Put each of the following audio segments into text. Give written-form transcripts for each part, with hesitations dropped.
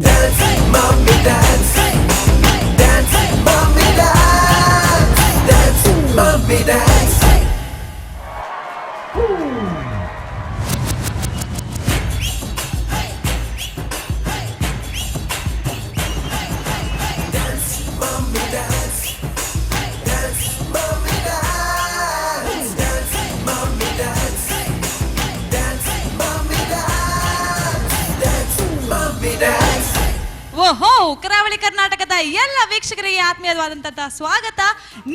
Dance, mommy, dance. Dance, mommy, dance. Dance, mommy, dance. Dance, mommy, dance. Dance, mommy, dance. Dance, mommy, dance. Dance, mommy, dance. Dance, mommy, dance. ಓಹೋ, ಕರಾವಳಿ ಕರ್ನಾಟಕದ ಎಲ್ಲ ವೀಕ್ಷಕರಿಗೆ ಆತ್ಮೀಯವಾದಂತಹ ಸ್ವಾಗತ.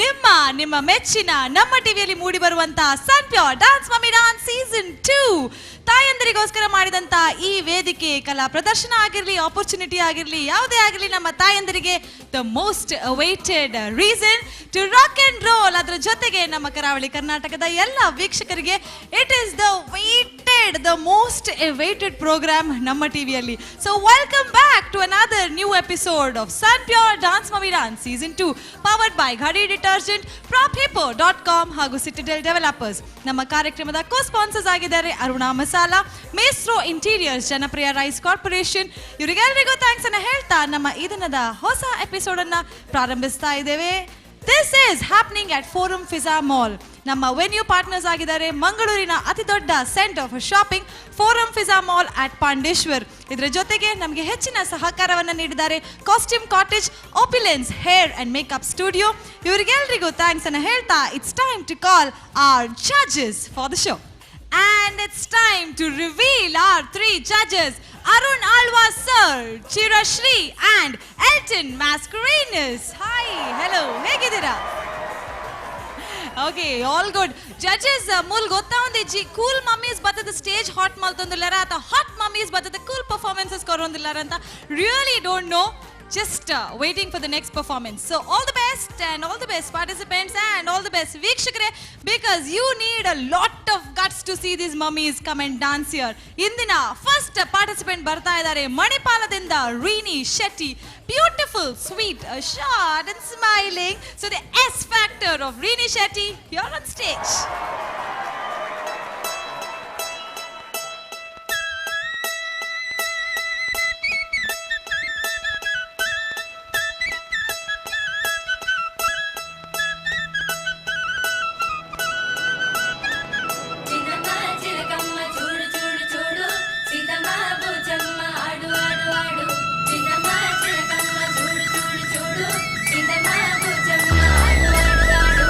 ನಿಮ್ಮ ನಿಮ್ಮ ಮೆಚ್ಚಿನ ನಮ್ಮ ಟಿವಿಯಲ್ಲಿ ಮೂಡಿ ಬರುವಂತಹ ಸನ್ pure dance mummy dance season 2. ತಾಯಂದರಿಗೋಸ್ಕರ ಮಾಡಿದಂತ ಈ ವೇದಿಕೆ, ಕಲಾ ಪ್ರದರ್ಶನ ಆಗಿರಲಿ, ಆಪರ್ಚುನಿಟಿ ಆಗಿರಲಿ, ಯಾವುದೇ ಆಗಿರಲಿ, ನಮ್ಮ ತಾಯಂದರಿಗೆ the most awaited reason to rock and roll. ಅದರ ಜೊತೆಗೆ ನಮ್ಮ ಕರಾವಳಿ ಕರ್ನಾಟಕದ ಎಲ್ಲ ವೀಕ್ಷಕರಿಗೆ it is the waited, the most awaited program ನಮ್ಮ ಟಿವಿಯಲ್ಲಿ. So welcome back to another new episode of Sun Pure Dance Mummy Dance Season 2, powered by Ghadi detergent, Praphippo.com ಹಾಗೂ ಸಿಟಿಡೆಲ್ ಡೆವಲಪರ್ಸ್. ನಮ್ಮ ಕಾರ್ಯಕ್ರಮದ ಕೋ ಸ್ಪಾನ್ಸರ್ಸ್ ಆಗಿದ್ದಾರೆ ಅರುಣಾ ಮಸಾಲಾ, ಮೇಸ್ಟ್ರೋ ಇಂಟೀರಿಯರ್ಸ್, ಜನಪ್ರಿಯ rice corporation. ಇವರಿಗೆಲ್ಲರಿಗೂ thanks ಅನ್ನ ಹೇಳ್ತಾ ನಮ್ಮ ಈ ದಿನದ ಹೊಸ ಎಪಿಸೋಡ್ ಅನ್ನ ಪ್ರಾರಂಭಿಸ್ತಾ ಇದ್ದೇವೆ. This is happening at Forum Fizza Mall. ನಮ್ಮ ವೆನ್ಯೂ ಪಾರ್ಟ್ನರ್ಸ್ ಆಗಿದ್ದಾರೆ ಮಂಗಳೂರಿನ ಅತಿ ದೊಡ್ಡ centre for shopping, forum Fiza mall at Pandeshwar. ಇದರ ಜೊತೆಗೆ ನಮಗೆ ಹೆಚ್ಚಿನ ಸಹಕಾರವನ್ನು ನೀಡಿದ್ದಾರೆ ಕಾಸ್ಟ್ಯೂಮ್ ಕಾಟೇಜ್, ಓಪಿಲೆನ್ಸ್ ಹೇರ್ ಅಂಡ್ ಮೇಕಪ್ ಸ್ಟುಡಿಯೋ. ಇವರಿಗೆಲ್ಲರಿಗೂ thanks ಅನ್ನು ಹೇಳ್ತಾ it's time to call our judges for the show. And it's time to reveal our three judges, Arun Alva sir, Chirashri and Elton Mascarenhas. Hi, hello, ಹೇಗಿದ್ದೀರಾ? Okay, ಆಲ್ good. Judges, ಮೂಲ್ ಗೊತ್ತಾ ಒಂದಿಜ್ಜಿ, cool mummies ಬತ್ತದ stage hot ಮಲ್ತೊಂದಿಲ್ಲಾರ ಅಥವಾ hot mummies ಬತ್ತದ cool performances ಕೊರೊಂದಿಲ್ಲಾರ ಅಂತ really don't know. Just waiting for the next performance. So all the best and all the best, participants, and all the best, ವೀಕ್ಷಕರೇ, because you need a lot of guts to see these mummies come and dance here. ಇಂದಿನ first participant ಬರ್ತಾ ಇದ್ದಾರೆ ಮಣಿಪಾಲದಿಂದ ರೀನಿ Shetty. Beautiful, sweet, short and smiling. So the S factor of Rini Shetty here on stage. చిన్నమ్మ చిలకమ్మ చూడు చూడు చూడు, సీతమ్మ బుజ్జమ్మ ఆడు ఆడు ఆడు. చిన్నమ్మ చిలకమ్మ చూడు చూడు చూడు, సీతమ్మ బుజ్జమ్మ ఆడు ఆడు ఆడు.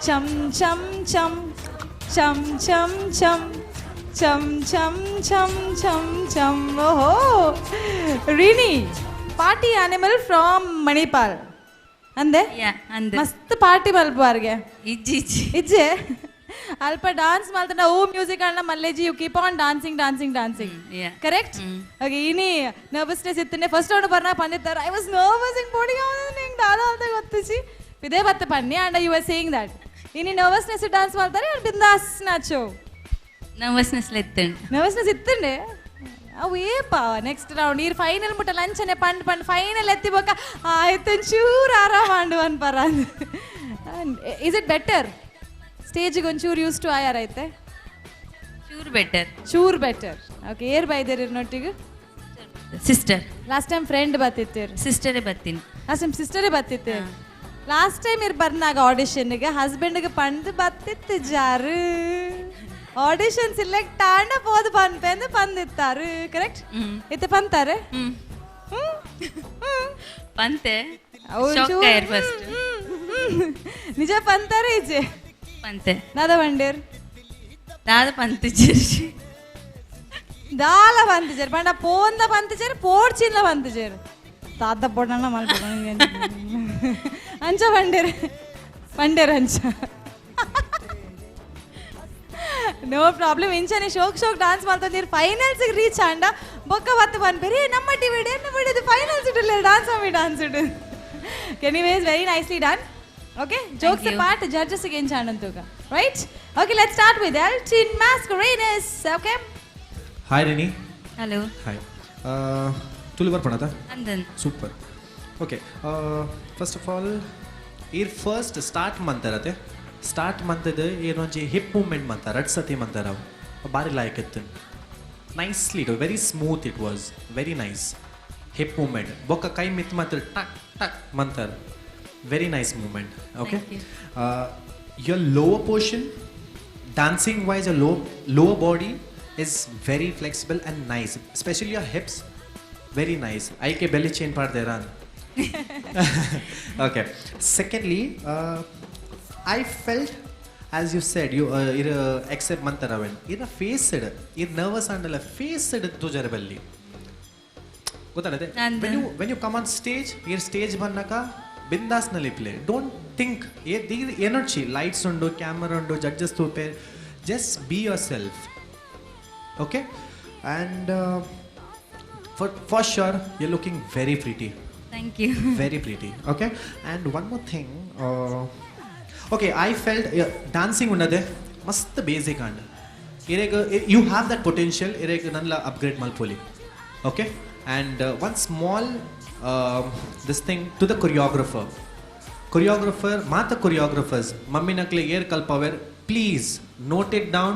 ಚಮ್ ಚಮ್ ಚಮ್ ಚಮ್ ಚಮ್ ಚಮ್ ಚಮ್ ಚಮ್ ಚಮ್ ಚಮ್ ಚಮ್. ಓಹೋ, Rini, party animal from Manipal ಅಂದೆ? ಯಾ, ಅಂದ್. ಮಸ್ತ್ ಪಾರ್ಟಿ ಮಲ್ಪುವಾರ್ಗೆ. ಇಜ್ಜಿ, ಇಜ್ಜಿ. ಇಜ್ಜೆ? ಅಲ್ಪ ಡಾನ್ಸ್ ಮಾಡ್ತಾನೆ. ಓ ಮ್ಯೂಸಿಕ್ ಅಣ್ಣ ಮಲ್ಲೇಜಿ, you keep on dancing, dancing, dancing. Correct? Okay, ಇನಿ ನರ್ವಸ್ನೆಸ್ ಇತ್ತನೆ. ಫಸ್ಟ್ ರೌಂಡ್ ಬರ್ನ ಪಂದಿತ್ತಾರೆ, I was nervous, ಹಿಂಗ್ ಬೋಡಿ ಹಿಂಗ್ ದಾದ ಅಂತ ಗೊತ್ತಿಸಿ ಇದೇ ಬತ್ತ ಪನ್ನಿ. And you are saying that ಇನಿ ನರ್ವಸ್ನೆಸ್ ಡಾನ್ಸ್ ಮಾಡ್ತಾರೆ, ಬಿಂದಾಸ್ ನಾಚೋ? ನರ್ವಸ್ನೆಸ್ ಇತ್ತಂಡು. ನರ್ವಸ್ನೆಸ್ ಇತ್ತಂಡೆ. ಅವು ಏಪ ನೆಕ್ಸ್ಟ್ ರೌಂಡ್ ಈರ್ ಫೈನಲ್ ಮುಟ್ಟ ಲಂಚನೆ ಪಂಡ್ ಪಂಡ್ ಫೈನಲ್ ಎತ್ತಿ ಬೊಕ್ಕ ಆಯ್ತು, ಚೂರು ಆರಾಮ ಆಂಡು ಅನ್ಪರ. Is it better? ಸ್ಟೇಜಿಗೆ ಒಂಚೂರು ಯೂಸ್ ಟು ಆಯಾರ ಐತೆ? ಚೂರು ಬೆಟರ್. ಚೂರು ಬೆಟರ್. ಓಕೆ, ಏರ್ ಬೈದೇರಿ ನೊಟ್ಟಿಗೆ? ಸಿಸ್ಟರ್. ಲಾಸ್ಟ್ ಟೈಮ್ ಫ್ರೆಂಡ್ ಬತ್ತಿತ್ತೀರ್? ಸಿಸ್ಟರೇ ಬರ್ತೀನಿ. ಲಾಸ್ಟ್ ಟೈಮ್ ಸಿಸ್ಟರೇ ಬತ್ತಿತ್ತು. ಲಾಸ್ಟ್ ಟೈಮ್ ಇರ್ ಬರ್ನಾಗ ಆಡಿಷನ್ಗೆ ಹಸ್ಬೆಂಡ್ಗೆ ಪಂಡ್ ಬತ್ತಿತ್ತು ಜಾರು. ಆಡಿಷನ್ ಸಿಲೆಕ್ಟ್ ಆಂಡ ಪೋದು ಪನ್ಪೆಂದು ಪಂದಿತ್ತಾರು, ಕರೆಕ್ಟ್? ಇತ್ತೆ ಪಂತಾರೆ? ಹ್ಮ್. ಹ್ಮ್ ಹ್ಮ್. ಪಂತೆ. ಅವ್ರು ಶಾಕ್ ಚೂರು- ಆಯ್ರ್ ಫಸ್ಟ್. ಹ್ಮ್. ನಿಜ ಪಂತಾರೆ ಈಚೆ? ಪಂತೆ. ದಾದ ಬಂಡೇರ್? ದಾದ ಪಂತಿಜಿ. ದಾಲ ಪಂತಿಜರ್ ಪಂಡ ಪೋಂದ ಪಂತಿಜರ್, ಪೋಡ್ಚಿನ್ಲ ಪಂತಿಜರ್. ತಾತ ಪೊಡಣ ಮಲ್ಪೊಡ ಅಂಚ ಬಂಡೇರ್ ಬಂಡೇರ್ ಅಂಚ. No problem. ಇಂಚನೆ ಶೋಕ್ ಶೋಕ್ ಡಾನ್ಸ್ ಮಾಡ್ತಾ ಫೈನಲ್ಸ್ ರೀಚ್ ಆಂಡ ಬೊಕ್ಕ ಬತ್ತ ಪನ್ಪೇರಿ, ನಮ್ಮ ಟಿವಿ ಎನ್ನ ಬಿಡಿದು ಫೈನಲ್ಸ್ ಇಡಲ್ಲ ಡಾನ್ಸ್ ಮಮ್ಮಿ ಡಾನ್ಸ್ ಇಡು. Anyways, very nicely done. Okay, jokes you. Part, judges ಎಂಚ ಆಂಡಂತೂಗ. Right, okay, let's start with Elton Mascarenhas. Okay. Hi Rini. Hello. Hi. Tulu ಬರ್ಪಣದ? ಅಂದನ್. Super. Okay, first of all ಈರ್ first start ಮಂತಾರತೆ, start ಮಂತದ ಏನೊಂಜಿ hip movement ಮಂತ ರಡ್ ಸತಿ ಮಂತಾರ ಅವು ಬಾರಿ ಲಾಯ್ಕ್ ಇತ್ತು. Nicely it, very smooth, it was very nice hip movement. ಬೊಕ್ಕ ಕೈ ಮಿತ್ ಮಾತ್ರ ಟಕ್ ಟಕ್ ಮಂತಾರ. Very nice movement. Okay. Thank you. Your lower portion, dancing wise, your lower body is very flexible and nice, especially your hips, very nice. ಐಕೆ belly change ಪಾಡ್ದೇರಾ? Okay, secondly, I felt, as you said, you ಇರ accept ಮಂತರವೆನ್ ಇರ face ಇಡ್ ಇರ್ nervous ಆಂಡಲ್ಲ face ಇಡ್ ತುಜರ ಬಲ್ಲಿ ಗೊತ್ತಾಗತ್ತೆ. ಅಂದ್. When you come on stage, ಇರ್ ಸ್ಟೇಜ್ ಬಂದಾಗ ಬಿಂದಾಸ್ ನಲ್ಲಿ play. Don't think A the ಏನೊಡ್ಚಿ, ಲೈಟ್ಸ್ ಉಂಡು, ಕ್ಯಾಮರಾ ಉಂಡು, ಜಡ್ಜಸ್ ತೂಪೆ. Just be yourself, okay? And for sure you looking very pretty. Thank you. Very pretty. Okay, and one more thing. Okay, I felt dancing ಉಂಡದೆ ಮಸ್ತ್ basic and ಇರೆಗ್ you have that potential. ಇರೆಗ್ ನನ್ಲ upgrade ಮಲ್ಪೊಲಿ. Okay, and one small this thing to the choreographer. Choreographer ಮಾತ choreographers ಮಮ್ಮಿನಕ್ಲೆ ಏರ್ ಕಲ್ಪವೇರ್, please note it down.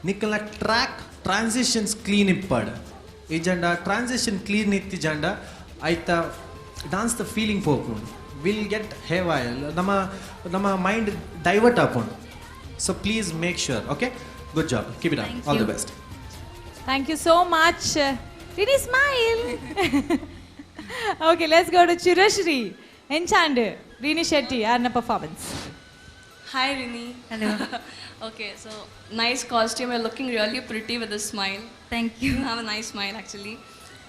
ನಿಕ್ಕಲ್ನ track transitions clean ಇಪ್ಪಾಡ್ ಈ ಜಂಡ ಟ್ರಾನ್ಸಿಷನ್ ಕ್ಲೀನ್ ಇತ್ತಿ ಜಂಡ ಆಯ್ತಾ ಡಾನ್ಸ್ the feeling ಪೋಪುಂಡು, will get ಹೇವಾಯ್, ನಮ್ಮ ನಮ್ಮ ಮೈಂಡ್ ಡೈವರ್ಟ್ ಆಪುಂಡು. So please make sure. Okay, good job, keep it up. Thank all the you. Best. Thank you so much. Rini, smile. Okay, let's go to Chirashri. ಎಂಚಾಂಡ್ ರಿನಿ ಶೆಟ್ಟಿ ಆರ್ನ performance? Hi, Rini. Hello. Okay, so nice costume. You're looking really pretty with a smile. Thank you. You have a nice smile, actually.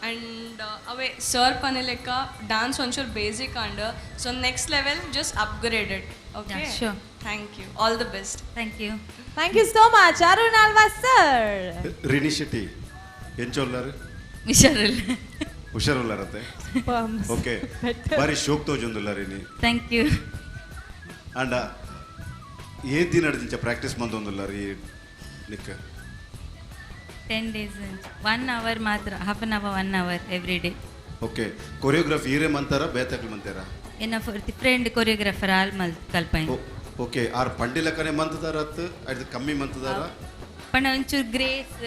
And away, Sir Panileka, dance on your basic under. So next level, just upgrade it. Okay. Yeah, sure. Thank you. All the best. Thank you. Thank you so much, Arun Alva sir. Rini Shetty, ಎಂಚೊಲ್ಲಾರು? ಹುಷಾರಿಲ್ಲ. ಹುಷಾರುಲ್ಲಾರತ್ತೆ? Okay, ಬಾರಿ ಶೋಕ್ ತೋಜೊಂದುಲ್ಲ Rini. Thank you. And ಏತ್ ದಿನ ದಿಂಚ practice ಮಂದೊಂದುಲ್ಲ ರೀ ನಿಕ್ಕ? 10 days, one hour ಮಾತ್ರ, half an hour, one hour every day. Okay, choreography ಈರೇ ಮಂತಾರ, ಬೇತಕ್ಲು ಮಂತಾರ? ಏನ friend choreographer ಆಲ್ ಮಲ್ ಕಲ್ಪೈನ್. Okay, ಆರ್ ಪಂಡಿಲಕ್ಕನೆ ಮಂತದಾರ ಅತ್ ಅಡ್ದು ಕಮ್ಮಿ ಮಂತದಾರ? ಪಂಡ ಒಂಚೂರು ಗ್ರೇಸ್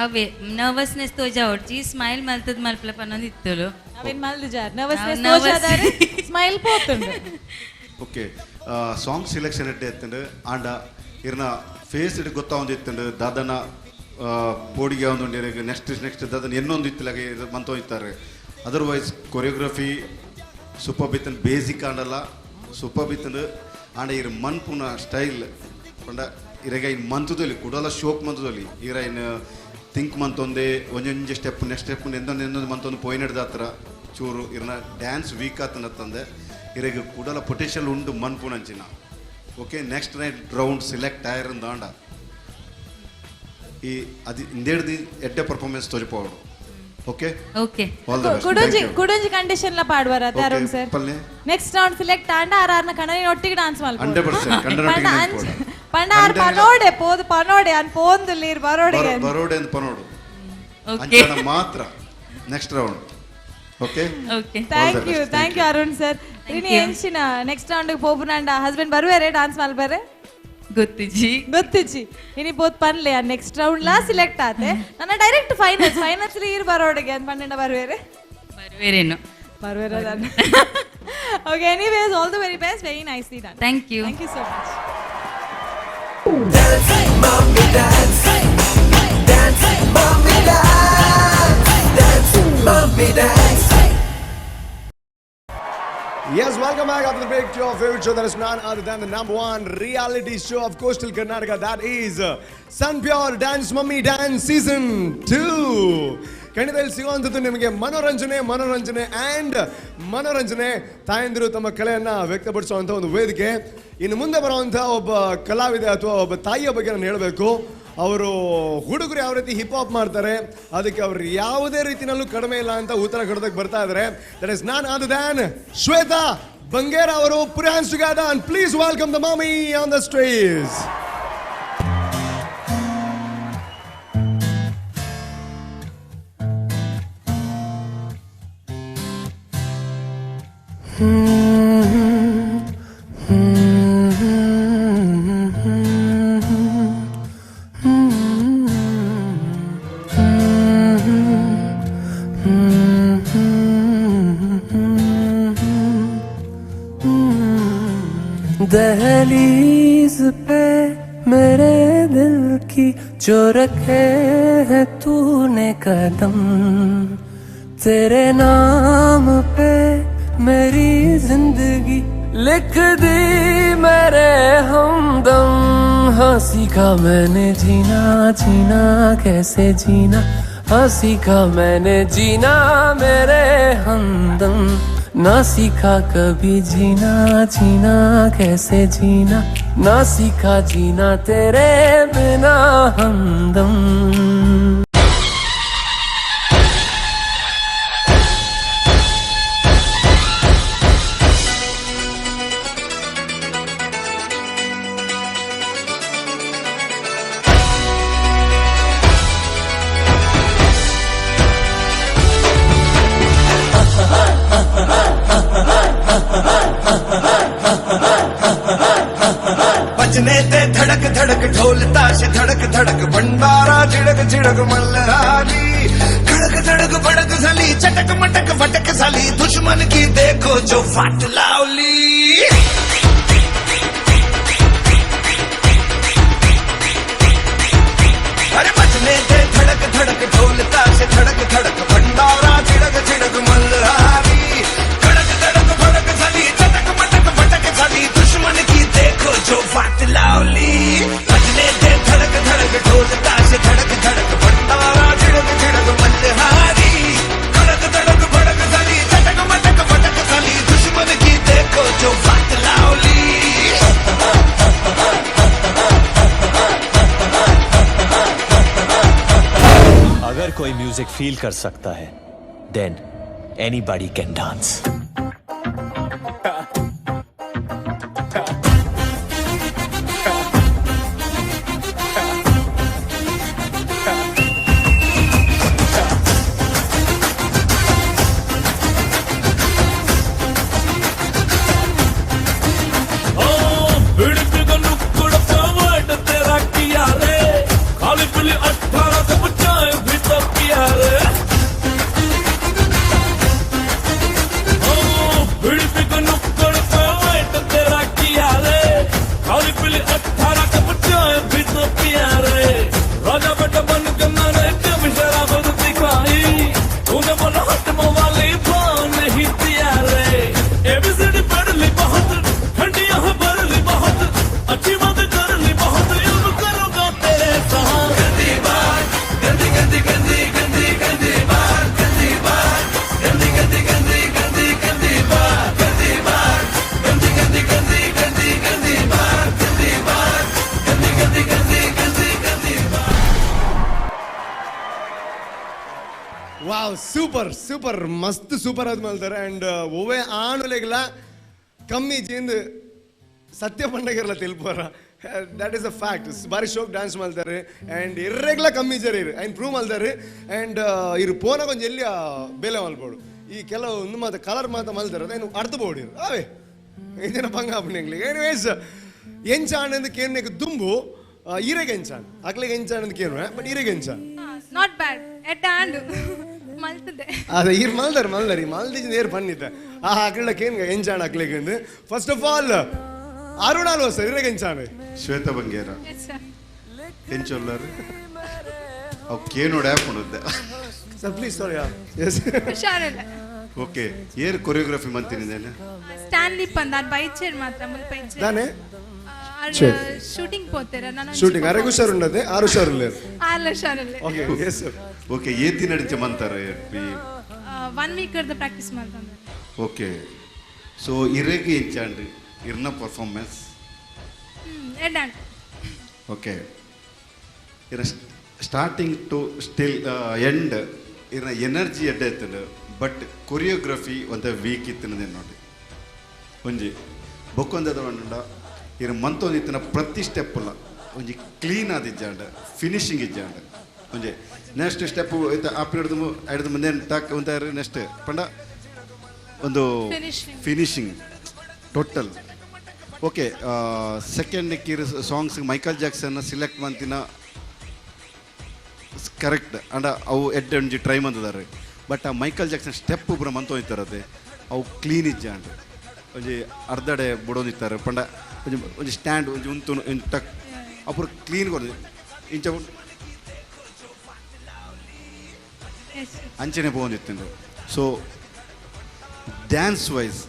ಅವೇ ನರ್ವಸ್ನೆಸ್ ತೋಜಾವಡ್ಚಿ, ಸ್ಮೈಲ್ ಮಲ್ತದ್ ಮಲ್ಪಲ ಪನ್ನೊಂದು ಇತ್ತಲು. ಅವೇನ್ ಮಲ್ದಿಜಾರ್ ನರ್ವಸ್ನೆಸ್? Nervous. ತೋಜಾದಾರೆ, ಸ್ಮೈಲ್ ಪೋತುಂಡು. ಓಕೆ, ಸಾಂಗ್ ಸೆಲೆಕ್ಷನ್ ಎಡ್ಡೆ ಇತ್ತಂಡು. ಆಂಡ ಇರ್ನ ಫೇಸ್ ಇಡ್ ಗೊತ್ತಾವೊಂದಿತ್ತಂಡು ದಾದನ ಪೋಡಿಗೆ ಒಂದು ನೆಕ್ಸ್ಟ್ ನೆಕ್ಸ್ಟ್ ದಾದನ ಎನ್ನೊಂದು ಇತ್ತಲಾಗ ಮಂತೋ ಇತ್ತಾರೆ. ಅದರ್ವೈಸ್ ಕೊರಿಯೋಗ್ರಫಿ ಸೂಪರ್ ಇತ್ತಂಡು. ಬೇಸಿಕ್ ಆಂಡಲ್ಲ ಸೂಪರ್ ಇತ್ತಂಡು. ಆಂಡ ಇರ್ ಮನ್ಪುನ ಸ್ಟೈಲ್ ಪಂಡ ಇರೆಗ ಇನ್ ಮಂತುದೊಲಿ ಕುಡಲ ಶೋಕ್ ಮಂತುದೊಲಿ ಇರ ಇನ್ ಥಿಂಕ್ ಮಂತೊಂದೆ ಒಂಜೊಂಜಿ step next step ಎಂದೊಂದು ಎಂದೊಂದು ಮಂತೊಂದು ಪೋಯಿನಡ್ದಾತ್ರ ಚೂರು ಇರ್ನ ಡ್ಯಾನ್ಸ್ ವೀಕ್ ಆತನತ್ತಂದೆ ಇರೆಗ್ ಕುಡಲ ಪೊಟೆನ್ಷಿಯಲ್ ಉಂಡು ಮನ್ಪುನಂಚಿನ. Okay, next night round select ಆಯರಂದಾಂಡ ಈ ಅದು ಇಂದೇಡ್ದಿ ಎಡ್ಡೆ performance ತೋರಿಪೋಡು. Okay okay all the best. ಕುಡೊಂಜಿ ಕುಡೊಂಜಿ condition ಲ ಪಾಡುವರ Arun sir? Next round select ಆಂಡ ಆರ್ ಆರ್ನ ಕಣನಿ ಒಟ್ಟಿಗೆ ಡಾನ್ಸ್ ಮಲ್ಪೊಡು. 100% ಕಂಡನೊಟ್ಟಿಗೆ. ಪಂಡ ಆರ್ ಪನೋಡೆ ಪೋದು ಪನೋಡೆ ಅನ್ ಪೋಂದುಲ್ಲೀರ್ ಬರೋಡೆ ಬರೋಡೆ ಅಂತ ಪನೋಡು. ಓಕೆ ಅಂಚನ ಮಾತ್ರ next round. Okay okay thank you, thank you Arun sir. ಇನಿ ಎಂಚಿನ ನೆಕ್ಸ್ಟ್ ರೌಂಡ್ ಪೋಪುನಾಂಡ ಹಸ್ಬೆಂಡ್ ಬರುವೆರೆ ಡಾನ್ಸ್ ಮಲ್ಪರೆ? ಗೊತ್ತಿಜಿ ಗೊತ್ತಿಜಿ. ಇನಿ ಪೋತ್ ಪನ್ಲೆ ನೆಕ್ಸ್ಟ್ ರೌಂಡ್ ಲಾ ಸಿಲೆಕ್ಟ್ ಆತೆ ನನ್ನ direct finals finals ಈರ್ ಬರೋಡೆಗೆ ಅಂತ ಪನ್ನಂಡ ಬರುವೆರೆ? ಬರುವೆರೇನು ಬರುವೆರ. Okay, anyways all the very best. Very nicely done. Thank you. Thank you so much. Dance, mommy, dance. Dance, mommy, dance. Dance, mommy, dance. Yes, welcome back after the break to your favorite show that is none other than the number one reality show of coastal Karnataka. That is Sun Pure Dance Mummy Dance Season 2. ಖಂಡಿತ ಇಲ್ಲಿ ಸಿಗುವಂಥದ್ದು ನಿಮಗೆ ಮನೋರಂಜನೆ, ಮನೋರಂಜನೆ and ಮನೋರಂಜನೆ. ತಾಯಂದಿರು ತಮ್ಮ ಕಲೆಯನ್ನ ವ್ಯಕ್ತಪಡಿಸುವಂಥ ಒಂದು ವೇದಿಕೆ. ಇನ್ನು ಮುಂದೆ ಬರುವಂಥ ಒಬ್ಬ ಕಲಾವಿದೆ ಅಥವಾ ಒಬ್ಬ ತಾಯಿಯ ಬಗ್ಗೆ ನಾನು ಹೇಳಬೇಕು. ಅವರು ಹುಡುಗರು ಯಾವ ರೀತಿ ಹಿಪ್ ಹಾಪ್ ಮಾಡ್ತಾರೆ, ಅದಕ್ಕೆ ಅವರು ಯಾವುದೇ ರೀತಿನಲ್ಲೂ ಕಡಿಮೆ ಇಲ್ಲ ಅಂತ ಉತ್ತರ ಕೊಡೋದಕ್ಕೆ ಬರ್ತಾ ಇದ್ದಾರೆ. That is none other than Shweta Bangera ಅವರು. Put hands together and please welcome the mommy on the stage. दहलीज पे मेरे दिल की जो रखे है तूने कदम, तेरे नाम पे मेरी जिंदगी लिख दी मेरे हमदम। हाँ सीखा मैंने जीना, जीना कैसे जीना, हाँ सीखा मैंने जीना मेरे हमदम, ना सीखा कभी जीना, जीना कैसे जीना, ना सीखा जीना तेरे बिना हमदम। बजने ते धड़क धड़क ढोल ताशे धड़क धड़क भंडारा झिड़क झिड़क मल्हारी खड़क धड़क भड़क झाली चटक मटक फटक झाली दुश्मन की देखो जो फाट लावली। अरे बजने ते धड़क धड़क ढोल ताशे धड़क धड़क भंडारा झिड़क झिड़क मल्हारी खड़क धड़क भड़क झाली चटक मटक फटक झाली दुश्मन की देखो जो वाट लावली। बजने दे धड़क धड़क ढोल ताशे धड़क धड़क भंडारा झिड़क झिड़क मल्हारी खड़क धड़क भड़क झाली चटक मटक फटक झाली दुश्मन की देखो जो वाट लावली। अगर कोई म्यूजिक फील कर सकता है, then anybody can dance. तेरा किया रे खाली पिली 18 से बचाए भी तो किया रे। ಸೂಪರ್ ಸೂಪರ್ ಮಸ್ತ್ ಸೂಪರ್ ಆದ್ ಮಲ್ತಾರೆ ಅಂಡ್ ಒವ್ವೆ ಆಣುಲೆಗ್ಲ ಕಮ್ಮಿ ಜೇಂದ್ ಸತ್ಯ ಪಂಡಗಿರಲ್ಲ ತಿಲ್ಪೋರ. That is a fact. ಬಾರಿ ಶೋಕ್ ಡ್ಯಾನ್ಸ್ ಮಲ್ತಾರೆ ಆ್ಯಂಡ್ ಇರ್ರೆಗ್ಲ ಕಮ್ಮಿ ಜರ ಇರು ಆ್ಯಂಡ್ ಪ್ರೂವ್ ಮಲ್ತಾರೆ ಆ್ಯಂಡ್ ಇರು ಪೋನಾಗ ಒಂಜಿ ಎಲ್ಲಿ ಬೇಲೆ ಮಲ್ಪೋಡು ಈ ಕೆಲವು ಒಂದು ಮಾತ ಕಲರ್ ಮಾತ ಮಲ್ತಾರೆ ಅದೇನು ಅರ್ಥ ಬೋಡು ಇರು ಅವೇ ಇದೇನ ಪಂಗ ಆಪುಂಡು. ಎನಿವೇಸ್ ಎಂಚಾಣ್ ಅಂದ್ ಕೇನ್ನೆಗ್ ದುಂಬು ಇರೆಗ್ ಎಂಚಾಣ್ ಅಕ್ಲೆಗ್ ಎಂಚಾಣ್ ಅಂದ್ ಕೇನುವೆ ಬಟ್ ಇರೆಗ್ ಎಂಚಾಣ್ not bad ಎಡ್ಡ ಆಂಡು ಮಲ್ತದೆ. ಅದೇ ಇರ್ ಮಲ್ದಾರ ಮಲ್ದಾರಿ ಮಲ್ದಿಜ್ ನೇರ್ ಪನ್ನಿದ್ದೆ ಆ ಅಕ್ಲ ಕೇನ್ಗ ಎಂಚಾಣ್ ಅಕ್ಲೆಗ್ ಅಂದ್. ಫಸ್ಟ್ ಆಫ್ ಆಲ್ ಅರುಣ್ ಆಲ್ವಾ ಸರ್ ಇರೆಗ್ ಎಂಚಾಣ್? ಶ್ವೇತಾ ಬಂಗೇರ ಎಂಚೊಲ್ಲರು ಅವು ಕೇನೋಡ್ ಆಪುಂಡು ಸರ್ ಪ್ಲೀಸ್ ಸಾರಿ. ಎಸ್ ಹುಷಾರಿಲ್ಲ. ಓಕೆ ಏರ್ ಕೊರಿಯೋಗ್ರಫಿ ಮಂತಿನಿದ್ದೇನೆ ಸ್ಟ್ಯಾನ್ಲಿ ಪಂದ ಅದು ಬೈಚೇರ್ ಮಾತ್ರ ಮುಲ್ಪ ಇಚ್ಚೇರ್ ದಾನೆ ಶೂಟಿಂಗ್ ಪೋತೇರ ನಾನು ಶೂಟಿಂಗ್ ಅರೆಗ್ ಹುಷಾರ್ ಉಂಡದೆ ಆರು ಹುಷಾರ್ ಆರ್ಲ ಹುಷಾರಿಲ್ಲ. Okay yes sir. ಓಕೆ ಏತಿ ನಡಿಚ ಮಂತಾರೆ 1 ವೀಕ್ ಅರ್ಧ ಪ್ರಾಕ್ಟೀಸ್ ಮಾಡ್ತಂದೆ. ಓಕೆ ಸೊ ಇರೆಗ್ ಎಂಚಾಂಡ್ ಇರ್ನ ಪರ್ಫಾರ್ಮೆನ್ಸ್? ಎಡ್ಡಾಂಡ್. ಓಕೆ ಇರ ಸ್ಟಾರ್ಟಿಂಗ್ ಟು ಸ್ಟಿಲ್ ಎಂಡ್ ಇರ್ನ ಎನರ್ಜಿ ಎಡ್ಡೆ ಇತ್ತಂಡು ಬಟ್ ಕೊರಿಯೋಗ್ರಫಿ ಒಂತ ವೀಕ್ ಇತ್ತಿನದೇ ನೋಡಿ ಒಂಜಿ ಬೊಕ್ಕೊಂದದ ಒಂಡ ಇರ ಮಂತೊಂದು ಇತ್ತಿನ ಪ್ರತಿ ಸ್ಟೆಪ್ಪುಲ ಒಂಜಿ ಕ್ಲೀನ್ ಆದಿಜ್ಜಾಂಡ್ ಫಿನಿಶಿಂಗ್ ಇಜ್ಜಾಂಡ್ ಒಂಜಿ ನೆಕ್ಸ್ಟ್ ಸ್ಟೆಪ್ ಇತ್ತ ಆಪಿನ ಹಿಡ್ದು ಮುಂದೆ ಟಾಕ್ ಅಂತ ನೆಕ್ಸ್ಟ್ ಪಂಡ ಒಂದು ಫಿನಿಶಿಂಗ್ ಟೋಟಲ್. ಓಕೆ ಸೆಕೆಂಡ್ ಕೀರ್ ಸಾಂಗ್ಸ್ ಮೈಕಲ್ ಜಾಕ್ಸನ್ ಸೆಲೆಕ್ಟ್ ಮಂತಿನ ಕರೆಕ್ಟ್ ಅಂಡ ಅವು ಎಡ್ಡೆ ಒಂಜಿ ಟ್ರೈ ಮಂದಿದ್ದಾರೆ ಬಟ್ ಆ ಮೈಕಲ್ ಜಾಕ್ಸನ್ ಸ್ಟೆಪ್ ಒಬ್ಬರು ಮಂತೊಂದಿತ್ತಾರತೆ ಅವು ಕ್ಲೀನ್ ಇಜ್ಜಾಂಡ್ ಒಂಜಿ ಅರ್ಧಡೆ ಬುಡೊಂದಿತ್ತಾರೆ ಪಂಡ ಒಂಜಿ ಒಂಜಿ ಸ್ಟ್ಯಾಂಡ್ ಒಂಜಿ ಉಂತು ಒಂಜಿ ಟಕ್ ಅಪುರ ಕ್ಲೀನ್ ಕೊಡ್ದು ಇಂಚ ಅಂಚನೆ ಪೋವೊಂದಿತ್ತು. ಸೊ ಡ್ಯಾನ್ಸ್ ವೈಸ್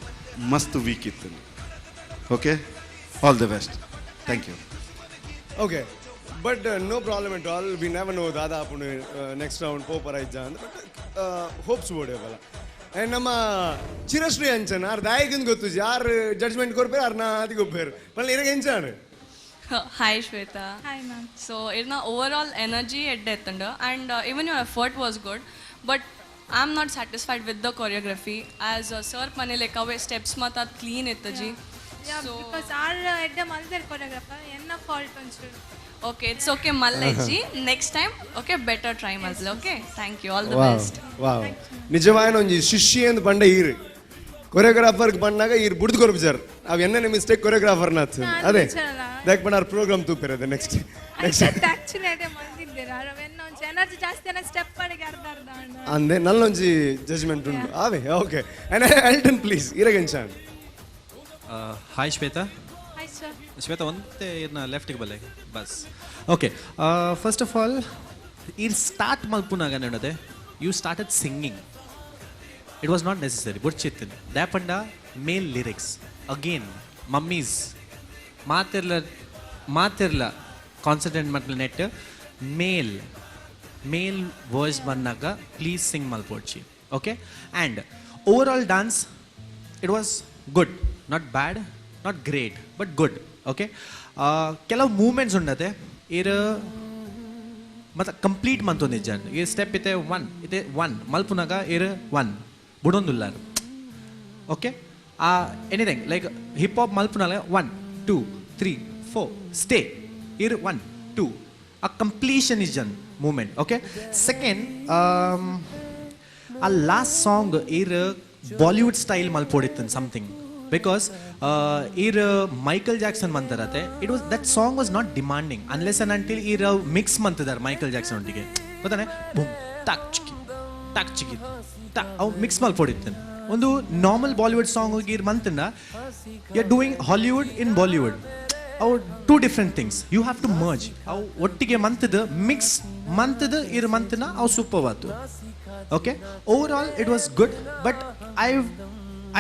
ಮಸ್ತ್ ವೀಕ್ ಇತ್ತು. Okay all the best, thank you. Okay but no problem at all. We never know ದಾದಾ ಆಪುಂಡು ನೆಕ್ಸ್ಟ್ ರೌಂಡ್ ಪೋಪರ ಇಜ್ಜ ಅಂದ್ ಬಟ್ ಹೋಪ್ಸ್ ಬೋಡೇವಲ್ಲ. ಆ್ಯಂಡ್ ನಮ್ಮ ಚಿರಶ್ರೀ ಅಂಚನ್ ಆರ್ ದಾಯಕಂದು ಗೊತ್ತು ಯಾರು ಜಡ್ಜ್ಮೆಂಟ್ ಕೊರ್ಪೇರು ಆರ್ ನಾ ಅದಿ ಗೊಪ್ಪೇರು ಪಲ್ಲ ಇರಗ ಎಂಚಾಣ್? Hi Shweta. Hi ma'am. So ಇರ್ನ ಓವರ್ ಆಲ್ ಎನರ್ಜಿ ಎಡ್ಡೆ ಇತ್ತಂಡು and even your effort was good but I am not satisfied with the choreography as sir ಪನೆ ಅವೇ ಸ್ಟೆಪ್ಸ್ ಮಾತ್ರ ಅದು ಕ್ಲೀನ್ ಇತ್ತಜಿ. Because are ಎಡ್ಡೆ ಮಲ್ದರ್ ಕೊರಿಯೋಗ್ರಾಫರ್ ಎನ್ನ ಫಾಲ್ಟ್ ಒಂಚೂರು. Okay it's okay ಮಲ್ಲಜ್ಜಿ next time okay better try ಮಲ್ಲೆ. Okay thank you, all the best. Wow ನಿಜವಾದ ಒಂಜಿ ಶಿಷ್ಯ ಅಂದ್ ಪಂಡ ಈರು ಕೊರಿಯೋಗ್ರಾಫರ್ಗೆ ಬಂದಾಗ ಈರು ಬುಡ್ದು ಕೊರ್ಪು ಅವು ಎನ್ನ ಮಿಸ್ಟೇಕ್ ಕೊರಿಯೋಗ್ರಾಫರ್ ನಾತ್ ಅದೇ ದಾಕ್ ಪಂಡ ಆರ್ ಪ್ರೋಗ್ರಾಮ್ ತೂಪಿರೋದು ನೆಕ್ಸ್ಟ್ ನೆಕ್ಸ್ಟ್ ಆಕ್ಚುಲಿ ಅದೇ ಮಲ್ದಿದ್ದೀರ ಎನ್ನ ಒಂಜಿ ಎನರ್ಜಿ ಜಾಸ್ತಿ ಅನ್ನ ಸ್ಟೆಪ್ ಅಡಿಗೆ ಅರ್ಧ ಅರ್ಧ ಅಂದೆ ನಲ್ಲೊಂಜಿ ಜಜ್ಮೆಂಟ್ ಉಂಟು ಆವೆ. ಓಕೆ ಅಂಡ್ ಎಲ್ಟನ್ ಪ್ಲೀಸ್ ಇರಗೆಂಚಾನ್. Hi Shweta. Hi sir. Shweta ಒಂತೆ ಇದನ್ನ ಲೆಫ್ಟಿಗೆ ಬಲ್ಲೆ bus. Okay first of all ಇರ್ ಸ್ಟಾರ್ಟ್ ಮಲ್ಪುನಾಗ ನೋಡದೆ you started singing it was not necessary ಬುಡ್ಚಿತ್ತಿನ ದ್ಯಾಪಂಡ ಮೇಲ್ ಲಿರಿಕ್ಸ್ ಅಗೇನ್ ಮಮ್ಮೀಸ್ ಮಾತಿರ್ಲ ಮಾತಿರ್ಲ ಕಾನ್ಸಂಟ್ರೇಟ್ ಮಾಡ್ಲಿ ನೆಟ್ ಮೇಲ್ ಮೇಲ್ ವರ್ಸ್ ಬಂದಾಗ ಪ್ಲೀಸ್ ಸಿಂಗ್ ಮಲ್ಪೋಡ್ಚಿ. Okay and overall dance it was good, not bad, not great, but good. Okay ಕೆಲವು moments ಉಂಡತೆ ಇರ್ ಮತ್ತು ಕಂಪ್ಲೀಟ್ ಮಂತೊಂದಿಜ್ಜಾನ್ ಈ ಸ್ಟೆಪ್ ಇತ್ತೆ ಒನ್ ಇತ್ತೆ ಒನ್ ಮಲ್ಪುನಾಗ ಇರ್ ಒನ್ ಬುಡೊಂದುಲ್ಲಾರು. ಓಕೆ ಆ ಎನಿಥಿಂಗ್ ಲೈಕ್ ಹಿಪ್ ಹಾಪ್ ಮಲ್ಪುನಾಗ 1 2 3 4 ಸ್ಟೇ ಇರ್ 1 2 ಆ ಕಂಪ್ಲೀಷನ್ ಇಜ್ಜನ್ ಮೂಮೆಂಟ್. ಓಕೆ ಸೆಕೆಂಡ್ ಆ ಲಾಸ್ಟ್ ಸಾಂಗ್ ಇರ್ ಬಾಲಿವುಡ್ ಸ್ಟೈಲ್ ಮಲ್ಪೋಡಿತ್ತು ಸಮಥಿಂಗ್ because ಈರ್ ಮೈಕಲ್ ಜಾಕ್ಸನ್ ಮಂತರತೆ it was that song was not demanding unless and until ಈರ್ ಮಿಕ್ಸ್ ಮಂತಿದ್ದಾರೆ ಮೈಕಲ್ ಜಾಕ್ಸನ್ ಒಟ್ಟಿಗೆ ಗೊತ್ತಾನೆ ಬುಮ್ ಟಾಕ್ ಚಿಕ್ಕಿ ಟಾಕ್ ಚಿಕ್ಕಿ ಟಾ ಅವು ಮಿಕ್ಸ್ ಮಲ್ಪೋಡಿತ್ತೇನೆ ಒಂದು ನಾರ್ಮಲ್ ಬಾಲಿವುಡ್ ಸಾಂಗ್ ಹೋಗಿ ಈರ್ ಮಂತನ್ನ you are doing Hollywood in Bollywood ಅವು two different things you have to merge ಅವು ಒಟ್ಟಿಗೆ ಮಂತದ ಮಿಕ್ಸ್ ಮಂತದ ಇರ್ ಮಂತನ ಅವು ಸೂಪರ್ ಆತು. Okay overall it was good but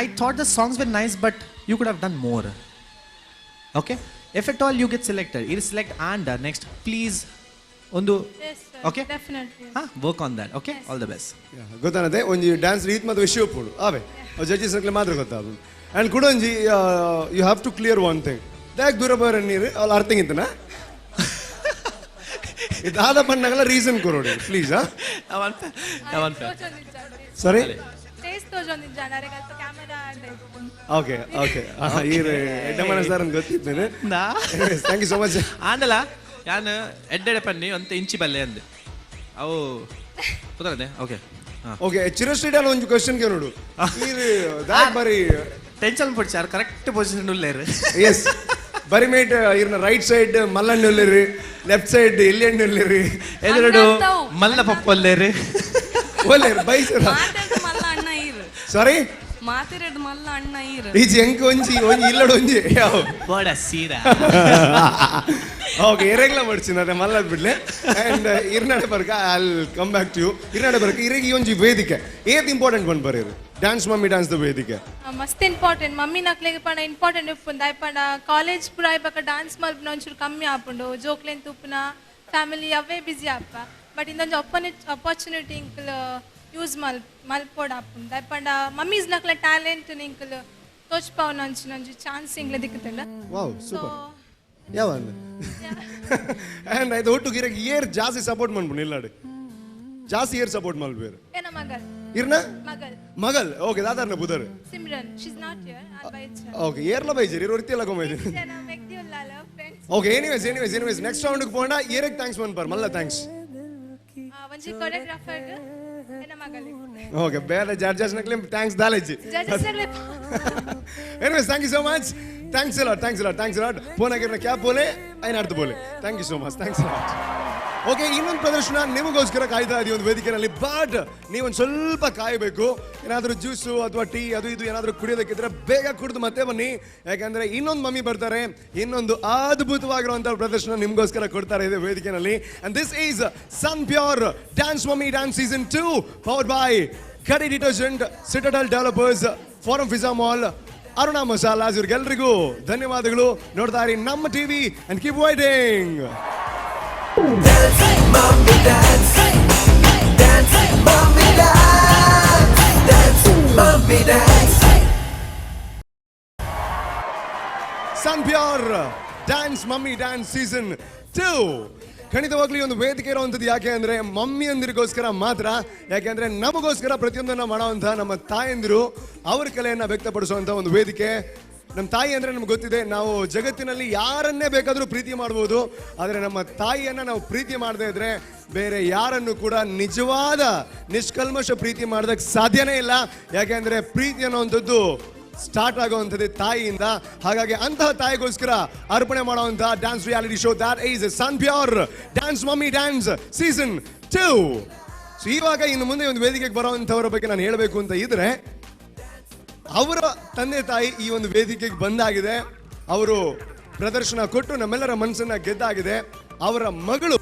I thought the songs were nice, but you could have done more. Okay? If at all you get selected, you select and next, please, ondu. Yes sir. Okay? Definitely. Work on that. Okay? All the best. ಗೊತ್ತಾನದೆ ಒಂಜಿ dance ರೀತ್ ಮತ್ತು ವಿಷಯ ಉಪ್ಪುಡು ಆವೆ ಅವು judges ನಕ್ಲೆ ಮಾತ್ರ ಗೊತ್ತಾಪುಂಡು. And ಕೂಡ ಒಂಜಿ you have to clear one thing ದಾಕ್ ದೂರ ಬರ ನೀರು ಅವಳು ಅರ್ಥ ಇಂತನ ಇದಾದ ಪಣ್ಣಗಲ ರೀಸನ್ ಕೊರೋಡಿ ಪ್ಲೀಸ್. ಅವನ್ ಸಾರಿ. ಫೇಸ್ ತೋಜೊಂದಿಜ್ಜ ಅರೆಗ್ ಅಲ್ಪ ಕ್ಯಾಮೆರಾ. ಓಕೆ ಓಕೆ, ಈರ್ ಎಡ್ಡೆ ಮನಸ್ಸಾರ್ ಅಂತ ಗೊತ್ತಿದ್ದೇನೆ. Thank you so much. ಆಂಡಲ ಯಾನ್ ಎಡ್ಡೆಡೆ ಪನ್ನಿ ಒಂತೆ ಇಂಚಿ ಬಲ್ಲೆ ಅಂದ್ ಅವು ಪುದರದೆ. ಓಕೆ. ಓಕೆ, ಚಿರಸ್ಟ್ರೀಟ್ ಒಂಜಿ ಕ್ವಶನ್ ಕೇಳೋಡು. ಈರ್ ದಾಯೆ ಬರಿ ಟೆನ್ಷನ್ ಪಡ್ಚಾರ್, ಕರೆಕ್ಟ್ ಪೊಸಿಷನ್ ಉಲ್ಲೇರು. ಎಸ್, ಬರಿ ಮೇಟ್ ಇರ್ನ ರೈಟ್ ಸೈಡ್ ಮಲ್ಲಣ್ಣ ಉಲ್ಲೇರಿ, ಲೆಫ್ಟ್ ಸೈಡ್ ಎಲ್ಲಿ ಉಲ್ಲೇರಿ? ಎದುರುಡು ಮಲ್ಲ ಪಪ್ಪ ಉಲ್ಲೇರು. ಒಲ್ಲೇರು ಬೈಸರ. ಮಾತೆರ್ದ್ ಮಲ್ಲ ಅಣ್ಣ ಈರ್. ಸಾರಿ. ಮಾತೆರ್ದ್ ಮಲ್ಲ ಅಣ್ಣ ಈರ್. ಈಜಿ ಎಂಕ್ ಒಂಜಿ ಒಂಜಿ ಇಲ್ಲಡು ಒಂಜಿ ಯಾವ ಬೋಡ ಸೀರಾ. ಓಕೆ, ಎರೆಗ್ಲ ಮಡ್ಚಿನ ಅದೇ ಮಲ್ಲದ್ ಬಿಡ್ಲೆ. ಅಂಡ್ ಇರ್ನಾಡೆ ಬರ್ಕ, I come back to you. ಇರ್ನಾಡೆ ಬರ್ಕ, ಇರೆಗ್ ಈ ಒಂಜಿ ವೇದಿಕೆ ಏತ್ ಇಂಪಾರ್ಟೆಂಟ್ ಬಂದ್ ಬರೀರು, ಡ್ಯಾನ್ಸ್ ಮಮ್ಮಿ ಡ್ಯಾನ್ಸ್ the ವೇದಿಕೆ? ಮಸ್ತ್ ಇಂಪಾರ್ಟೆಂಟ್. ಮಮ್ಮಿ ನಕ್ಲೆಗ್ ಪಂಡ ಇಂಪಾರ್ಟೆಂಟ್ ಉಪ್ಪುಂಡು. ದಾಯೆ ಪಂಡ ಕಾಲೇಜ್ ಪೂರ ಆಯ್ಬಕ ಡಾನ್ಸ್ ಮಲ್ಪುನ ಒಂಚೂರು ಕಮ್ಮಿ ಆಪುಂಡು. ಜೋಕ್ಲೆನ್ ತೂಪುನ, ಫ್ಯಾಮಿಲಿ ಅವೇ ಬಿಸಿ ಆಪ. ಬಟ್ ಇಂದೊಂಜಿ ಅಪರ್ಚುನಿಟಿ ಇಂಕ್ಲ್ ಯೂಸ್ ಮಲ್ಪೋಡ್ ಆಪುಂಡು. ದಾಯೆ ಪಂಡ ಮಮ್ಮೀಸ್ ನಕ್ಲ ಟ್ಯಾಲೆಂಟ್ ಇಂಕ್ಲ್ ತೋಚ್ಪಾವುನ ಅಂಚಿನ ಒಂಜಿ ಚಾನ್ಸ್ ಇಂಕ್ಲೆ ದಿಕ್ಕುತ್ತಲ್ಲ. ವಾವ್, ಸೂಪರ್. ಯಾವ ಅಂಡ್ ಐತ ಒಟ್ಟು ಇರೆಗ್ ಏರ್ ಜಾಸ್ತಿ ಸಪೋರ್ಟ್ ಮನ್ಪುಂಡು ಇಲ್ಲಾಡು? ಜಾಸ್ತಿ ಏರ್ ಸಪೋರ್ಟ್ ಮಲ್ಪೇರು? ಏನ ಮಗಲ್. ಇರ್ನ? ಮಗಲ್. ಮಗಲ್, ಓಕೆ. ದಾದಾರ್ನ ಬುದರ್? Simran. She is not here. All ಬೈಚ. Okay, ಏರ್ಲ ಬೈಜರ್ ಇರು ವೃತ್ತಿ ಎಲ್ಲ ಕೊಮೈದು. ಜನ ವ್ಯಕ್ತಿ Ullal friends. Okay, anyways, next round ಪೋಂಡ ಏರೆಗ್ thanks ಮನ್ಪರ್ ಮಲ್ಲ thanks? ಒಂಜಿ ಕೊರಿಯೋಗ್ರಾಫರ್, ಏನ ಮಗಲ್. ಓಕೆ, ಬೇರೆ ಜಡ್ಜಸ್ ನಕ್ಲೆ thanks ದಾಲೇಜಿ. ಜಡ್ಜಸ್ ನಕ್ಲೆ. Anyways, thank you so much. Thanks a lot, thanks a lot, thanks a lot. Phone cap ಬೋಲೆ ಐನ್ ಅರ್ಥ ಬೋಲೆ. Thank you so much, thanks a lot. Okay, ಇನ್ನೊಂದು ಪ್ರದರ್ಶನ ನಿಮಗೋಸ್ಕರ ಕಾಯ್ತಾ ಇದೀವಿ ಒಂದು ವೇದಿಕೆಯಲ್ಲಿ. ಬಟ್ ನೀವೊಂದು ಸ್ವಲ್ಪ ಕಾಯಬೇಕು. ಏನಾದರೂ ಜ್ಯೂಸು ಅಥವಾ ಟೀ ಅದು ಇದು ಏನಾದರೂ ಕುಡಿಯೋದಕ್ಕಿದ್ರೆ ಬೇಗ ಕುಡಿದು ಮತ್ತೆ ಬನ್ನಿ. ಯಾಕಂದ್ರೆ ಇನ್ನೊಂದು ಮಮ್ಮಿ ಬರ್ತಾರೆ, ಇನ್ನೊಂದು ಅದ್ಭುತವಾಗಿರುವಂಥ ಪ್ರದರ್ಶನ ನಿಮಗೋಸ್ಕರ ಕೊಡ್ತಾರೆ ಇದೆ ವೇದಿಕೆಯಲ್ಲಿ. And this is Sun Pure dance mummy dance season 2, powered by Ghadi detergent, Citadel developers, Forum Fiza mall, Aruna Masalas. ಇವ್ರಿಗೆಲ್ರಿಗೂ ಧನ್ಯವಾದಗಳು. ನೋಡ್ತಾ ಇರಿ ನಮ್ಮ TV and keep waiting. Dance, mommy, dance. Dance, mommy, dance. Dance, mommy, dance. Sun Pure dance mummy dance season 2. ಖಂಡಿತವಾಗ್ಲೂ ಈ ಒಂದು ವೇದಿಕೆ ಇರುವಂಥದ್ದು ಯಾಕೆ ಅಂದ್ರೆ ಮಮ್ಮಿಯಂದಿರಿಗೋಸ್ಕರ ಮಾತ್ರ. ಯಾಕೆ ಅಂದ್ರೆ ನಮಗೋಸ್ಕರ ಪ್ರತಿಯೊಂದನ್ನ ಮಾಡುವಂತಹ ನಮ್ಮ ತಾಯಂದಿರು ಅವ್ರ ಕಲೆಯನ್ನ ವ್ಯಕ್ತಪಡಿಸುವಂತಹ ಒಂದು ವೇದಿಕೆ. ನಮ್ಮ ತಾಯಿ ಅಂದ್ರೆ ನಮ್ಗೆ ಗೊತ್ತಿದೆ, ನಾವು ಜಗತ್ತಿನಲ್ಲಿ ಯಾರನ್ನೇ ಬೇಕಾದರೂ ಪ್ರೀತಿ ಮಾಡ್ಬೋದು, ಆದರೆ ನಮ್ಮ ತಾಯಿಯನ್ನ ನಾವು ಪ್ರೀತಿ ಮಾಡದೇ ಇದ್ರೆ ಬೇರೆ ಯಾರನ್ನು ಕೂಡ ನಿಜವಾದ ನಿಷ್ಕಲ್ಮಶ ಪ್ರೀತಿ ಮಾಡೋದಕ್ಕೆ ಸಾಧ್ಯನೇ ಇಲ್ಲ. ಯಾಕೆಂದ್ರೆ ಪ್ರೀತಿ ಅನ್ನುವಂಥದ್ದು ಸ್ಟಾರ್ಟ್ ಆಗುವಂಥದ್ದೇ ತಾಯಿಯಿಂದ. ಹಾಗಾಗಿ ಅಂತಹ ತಾಯಿಗೋಸ್ಕರ ಅರ್ಪಣೆ ಮಾಡುವಂತಹ dance reality show, that is Sun Pure dance mummy dance season 2. So ಇವಾಗ ಇನ್ನು ಮುಂದೆ ಒಂದು ವೇದಿಕೆಗೆ ಬರುವಂಥವರ ಬಗ್ಗೆ ನಾನು ಹೇಳಬೇಕು ಅಂತ ಇದ್ರೆ, ಅವರ ತಂದೆ ತಾಯಿ ಈ ಒಂದು ವೇದಿಕೆಗೆ ಬಂದಾಗಿದೆ. ಅವರು ಪ್ರದರ್ಶನ ಕೊಟ್ಟು ನಮ್ಮೆಲ್ಲರ ಮನಸ್ಸನ್ನ ಗೆದ್ದಾಗಿದೆ. ಅವರ ಮಗಳು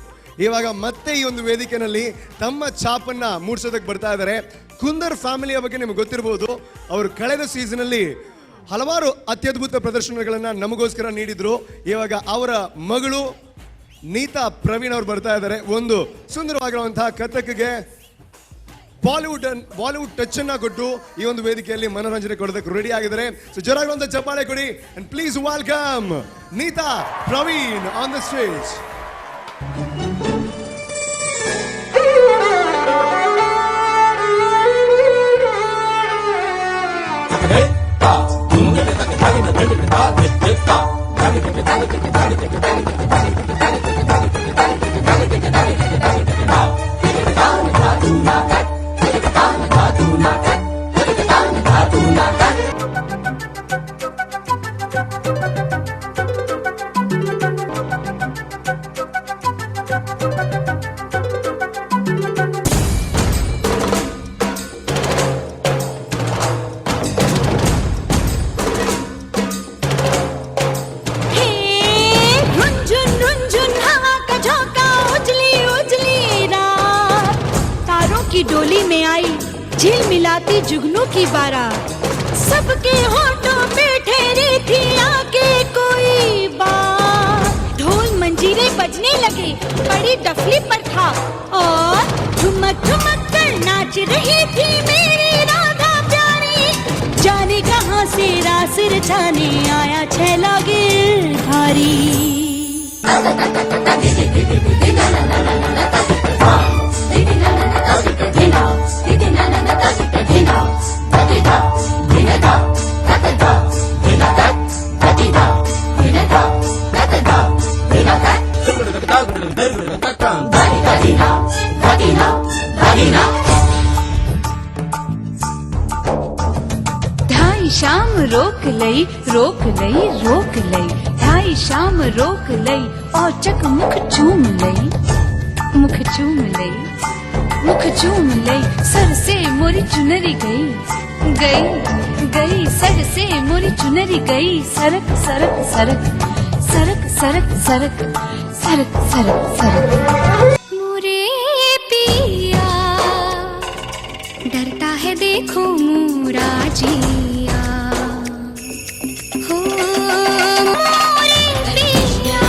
ಇವಾಗ ಮತ್ತೆ ಈ ಒಂದು ವೇದಿಕೆಯಲ್ಲಿ ತಮ್ಮ ಛಾಪನ್ನ ಮೂಡಿಸೋದಕ್ಕೆ ಬರ್ತಾ ಇದ್ದಾರೆ. ಕುಂದರ್ ಫ್ಯಾಮಿಲಿಯ ಬಗ್ಗೆ ನಿಮ್ಗೆ ಗೊತ್ತಿರ್ಬೋದು. ಅವರು ಕಳೆದ ಸೀಸನಲ್ಲಿ ಹಲವಾರು ಅತ್ಯದ್ಭುತ ಪ್ರದರ್ಶನಗಳನ್ನ ನಮಗೋಸ್ಕರ ನೀಡಿದ್ರು. ಇವಾಗ ಅವರ ಮಗಳು ನೀತಾ ಪ್ರವೀಣ್ ಅವರು ಬರ್ತಾ ಇದ್ದಾರೆ. ಒಂದು ಸುಂದರವಾಗಿರುವಂತಹ ಕಥಕ್ಗೆ ಬಾಲಿವುಡ್ ಟಚ್ ಅನ್ನ ಕೊಟ್ಟು ಈ ಒಂದು ವೇದಿಕೆಯಲ್ಲಿ ಮನೋರಂಜನೆ ಕೊಡೋದಕ್ಕೆ ರೆಡಿ ಆಗಿದ್ದಾರೆ. ಸೊ ಜೋರಾಗಿರುವಂತಹ ಚಪ್ಪಾಳೆ ಕೊಡಿ and please welcome Neeta Praveen on the stage. हे रुनझुन रुनझुन हवा का झोंका, उजली उजली रात, तारों की डोली में आई झिलमिलाती जुगनू की बारात। सबके होठों पे ठहरी थी आके कोई बात। ढोल मंजीरे बजने लगे, बड़ी डफली पर था और ठुमक ठुमक कर नाच रही थी मेरी राधा प्यारी। जाने कहाँ से रास रचाने आया छैला गिरधारी। ढाई शाम रोक लई रोक लई रोक लई, ढाई शाम रोक लई और चक मुख चूम लई, मुख चूम लई, मुख चूम लई। सर से मोरी चुनरी गई गई गई, सर से मोरी चुनरी गई। सरक सरक सरक सरक सरक सरक सरक सरक सरक। मोरे पिया डरता है देखो मोरा जिया, हो मोरे पिया।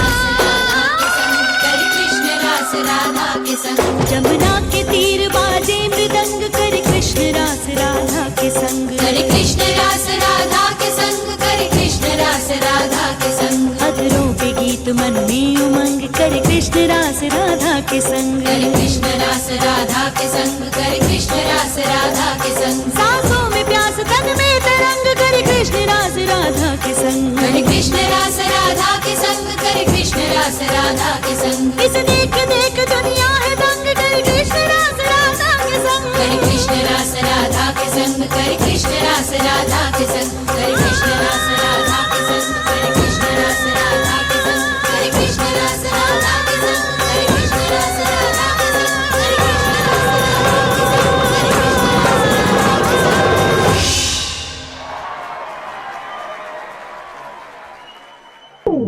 कृष्ण रास राधा के संग, जमुना के तीर बाजे मृदंग, कर कृष्ण रास राधा के संग, कर कृष्ण रास राधा के संग, कर कृष्ण रास राधा के संग। अधरों पे गीत मन में उमंग, कर कृष्ण रास राधा के संग, कर कृष्ण रास राधा के संग, कर कृष्ण रास राधा के संग। सांसों में प्यास तन में तरंग, कर कृष्ण रास राधा के संग, कर कृष्ण रास राधा के संग, कर कृष्ण रास राधा के संग। इसे देख देख दुनिया है दंग, कर कृष्ण रास राधा के संग, कर कृष्ण रास राधा के संग, कर कृष्ण रास राधा के संग, कर कृष्ण रास राधा के संग, कर कृष्ण रास राधा के संग, कर कृष्ण रास राधा के संग, कर कृष्ण रास राधा के संग, कर कृष्ण रास राधा के संग, कर कृष्ण रास राधा के संग।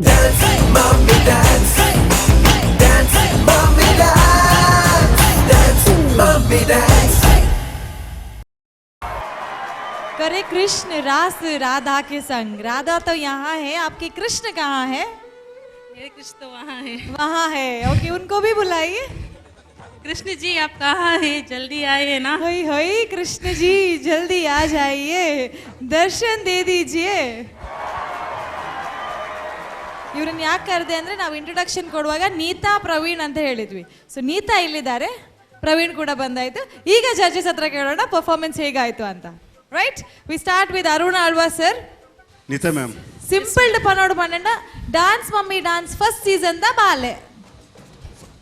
Dance, mommy, dance. Dance, mommy, dance. Dance, mommy, dance. करे कृष्ण रास राधा के संग। राधा तो यहाँ है, आपके कृष्ण कहाँ है? मेरे कृष्ण तो वहाँ है। वहाँ है, ओके, उनको भी बुलाइए। कृष्ण जी आप कहाँ हैं? जल्दी आइए ना। होई होई कृष्ण जी जल्दी आ जाइए, दर्शन दे दीजिए। ಇವ್ರನ್ನ ಯಾಕೆ ಕರೆದೆ ಅಂದ್ರೆ ನಾವು ಇಂಟ್ರೊಡಕ್ಷನ್ ಕೊಡುವಾಗ ನೀತಾ ಪ್ರವೀಣ್ ಅಂತ ಹೇಳಿದ್ವಿ. ಸೊ ನೀತಾ ಇಲ್ಲಿದ್ದಾರೆ, ಪ್ರವೀಣ್ ಕೂಡ ಬಂದಾಯ್ತು. ಈಗ ಜಡ್ಜಸ್ ಹತ್ರ ಕೇಳೋಣ ಪರ್ಫಾರ್ಮೆನ್ಸ್ ಹೇಗಾಯ್ತು ಅಂತ. Right, we start with Arun Alva sir. Neeta ma'am. Simple ಪನೋಡು ಪನ್ನಂಡ dance mummy dance first season the ಬಾಲೆ.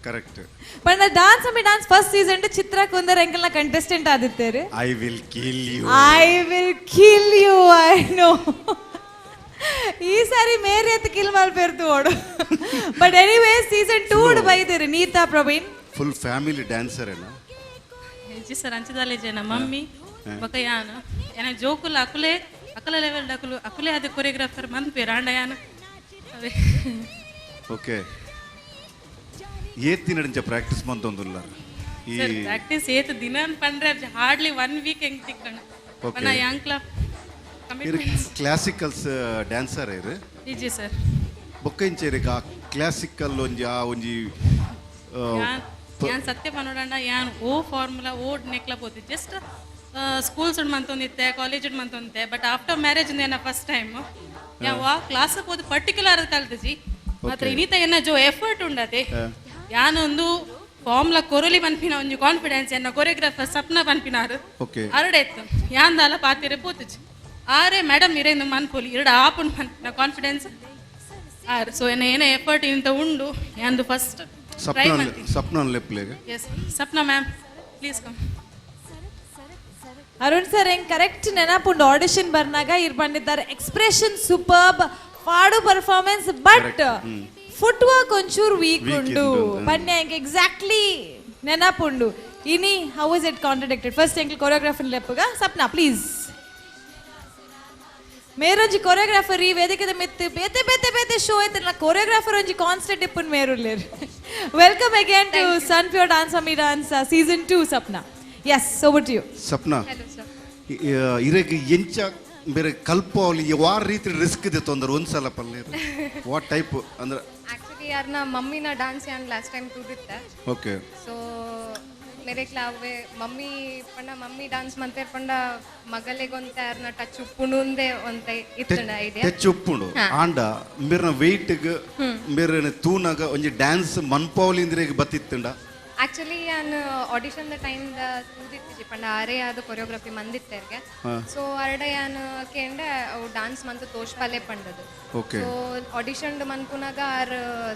ಕರೆಕ್ಟ್. ಪಂಡ dance mummy dance first season Chitra Kundar ಎಂಕಲ್ನ contestant ಆದಿತ್ತೇರು. I will kill you. I will kill you, I know. ಈ ಸಾರಿ Mary ಅತ್ kill ಮಲ್ಪೆರ್ತು ಓಡು. But anyway season 2 ಡ್ ಬೈದಿರಿ Neeta Praveen. Full family dancer ಏನ? Ji sir ಅಂಚದಾಲೆ ಜನ ಮಮ್ಮಿ ಬಕ ಯಾನ ಯಾನ ಜೋಕುಲ ಅಕುಲೆ ಅಕಲ ಲೆವೆಲ್ ಡಕುಲು ಅಕುಲೆ ಅದು ಕೊರಿಯೋಗ್ರಾಫರ್ ಮನ್ಪೇರ್ ಆಂಡ ಯಾನ ಅವೇ. ಓಕೆ, ಏತ್ತಿನಡಿಂಚ ಪ್ರಾಕ್ಟೀಸ್ ಮಂತೊಂದುಲ್ಲ ಈ ಸರ್? ಪ್ರಾಕ್ಟೀಸ್ ಏತ್ ದಿನ ಪಂಡ್ರೆ ಹಾರ್ಡ್ಲಿ 1 ವೀಕ್ ಹೆಂಗ್ ತಿಕ್ಕಣ. ಪನ ಯಾಂಕ್ಲ ಕಮಿಟ್ಮೆಂಟ್ಸ್. ಕ್ಲಾಸಿಕಲ್ಸ್ ಡ್ಯಾನ್ಸರ್ ಇರು? ಇಜಿ ಸರ್. ಬೊಕ್ಕ ಇಂಚೇರಿಗ ಆ ಕ್ಲಾಸಿಕಲ್ ಒಂಜಿ ಆ ಒಂಜಿ ಯಾನ್ ಸತ್ಯ ಪನೋಡಂಡ ಯಾನ್ ಓ ಫಾರ್ಮುಲಾ ಓ ನೆಕ್ಲ ಪೋತಿ ಜಸ್ಟ್ ಸ್ಕೂಲ್ಸ್ ಮಂತೊಂದಿತ್ತೆ ಕಾಲೇಜ್ ಮಂತೊಂದಿತ್ತೆ. ಬಟ್ ಆಫ್ಟರ್ ಮ್ಯಾರೇಜ್ ಏನ ಫಸ್ಟ್ ಟೈಮ್ ಯಾ ವಾ ಕ್ಲಾಸ್ ಪೋದು ಪರ್ಟಿಕ್ಯುಲರ್ ಕಲ್ತಜಿ ಮಾತ್ರ. ಇನಿತ ಎನ್ನ ಜೋ ಎಫರ್ಟ್ ಉಂಡತೆ ಯಾನೊಂದು ಫಾರ್ಮ್ಲ ಕೊರಲಿ ಪನ್ಪಿನ ಒಂಜಿ ಕಾನ್ಫಿಡೆನ್ಸ್ ಎನ್ನ ಕೊರಿಯೋಗ್ರಾಫರ್ ಸಪ್ನ ಪನ್ಪಿನಾರು ಅರಡೆ ಇತ್ತು ಯಾಂದಾಲ ಪಾತಿರೆ ಪೋತುಜಿ ಆರೆ ಮೇಡಮ್ ಇರೇನು ಮನ್ಪೊಲಿ ಎರಡು ಆಪುಂಡು ಪನ್ಪಿನ ಕಾನ್ಫಿಡೆನ್ಸ್ ಆರ್. ಸೊ ಎನ್ನ ಏನೇ ಎಫರ್ಟ್ ಇಂತ ಉಂಡು ಯಾಂದು ಫಸ್ಟ್ ಟ್ರೈ ಸಪ್ನ ಮಂತಿ. ಸಪ್ನ ಲೆಪ್ಲೆಗ. Yes Sapna ma'am, please come. Arun sir ಹೆಂಗ್ ಕರೆಕ್ಟ್ ನೆನಪುಂಡು, ಆಡಿಷನ್ ಬರ್ನಾಗ ಇರ್ ಬಂದಿದ್ದಾರೆ. ಎಕ್ಸ್ಪ್ರೆಷನ್ ಸೂಪರ್ಬ್, ಪಾಡು ಪರ್ಫಾರ್ಮೆನ್ಸ್, ಬಟ್ ಫುಟ್ ವರ್ಕ್ ಒಂಚೂರು ವೀಕ್ Weak ಉಂಡು. ಉಂಡು. ಪನ್ಯ ಹೆಂಗ್ ಎಕ್ಸಾಕ್ಟ್ಲಿ ನೆನಪುಂಡು. ಇನಿ how is it contradicted? First ಎಂಕ್ ಕೊರಿಯೋಗ್ರಾಫರ್ ಲೆಪ್ಪುಗ. ಸಪ್ನಾ ಪ್ಲೀಸ್. ಮೇರೊಂಜಿ ಕೊರಿಯೋಗ್ರಾಫರ್ ಈ ವೇದಿಕೆದ ಮಿತ್ತು ಬೇತೆ ಬೇತೆ ಬೇತೆ ಶೋ ಐತಲ್ಲ, ಕೊರಿಯೋಗ್ರಾಫರ್ ಒಂಜಿ constant ಇಪ್ಪುನ್ ಮೇರುಲ್ಲೇರ್. Welcome again to Sun Pure dance mummy dance season 2 Sapna. Yes, over to you. Sapna, hello sir. ಇರೆಗ್ ಎಂಚ ಬೇರೆ ಕಲ್ಪೋಲಿ ವಾರ ರೀತಿ ರಿಸ್ಕ್ ಇದೆ ತೊಂದರೆ ಒಂದ್ಸಲ ಪಲ್ಲೆ what type ಅಂದ್ರೆ? ಆಕ್ಚುಲಿ ಯಾರನ್ನ ಮಮ್ಮಿನ ಡಾನ್ಸ್ ಯಾನ್ ಲಾಸ್ಟ್ ಟೈಮ್ ತೂದಿತ್ತೆ. ಸೊ ಮೇರೆ ಕ್ಲಾವೆ ಮಮ್ಮಿ ಪಂಡ ಮಮ್ಮಿ ಡಾನ್ಸ್ ಮಂತೇರ್ ಪಂಡ ಮಗಲೆಗೊಂತೆ ಯಾರನ್ನ ಟಚ್ ಉಪ್ಪುಂಡುಂದೆ ಒಂತೆ ಇತ್ತಂಡ ಐಡಿಯಾ. ಟಚ್ ಉಪ್ಪುಂಡು ಆಂಡ ಮೇರ್ನ ವೆಯ್ಟ್ಗ್ ಮೇರ್ನ ತೂನಾಗ ಒಂಜಿ ಡ್ಯಾನ್ಸ್ ಮನ್ಪೌಲಿ ಇಂದ್ರೆ ಬತ್ತಿತ್ತಂಡ? ಆಕ್ಚುಲಿ ಯಾನ್ ಆಡಿಷನ್ the time the ತೂದಿತ್ತಿಜಿ ಪಂಡ ಆರೇ ಆದ್ ಕೊರಿಯೋಗ್ರಫಿ ಮಂದಿತ್ತೆರ್ಗೆ. ಸೊ ಅರಡ ಯಾನ್ ಕೇಂಡ ಅವು ಡಾನ್ಸ್ ಮಂತ್ ತೋಷ್ಪಲೆ ಪಂಡದು. ಸೊ ಆಡಿಷನ್ ಮನ್ಪುನಾಗ ಆರ್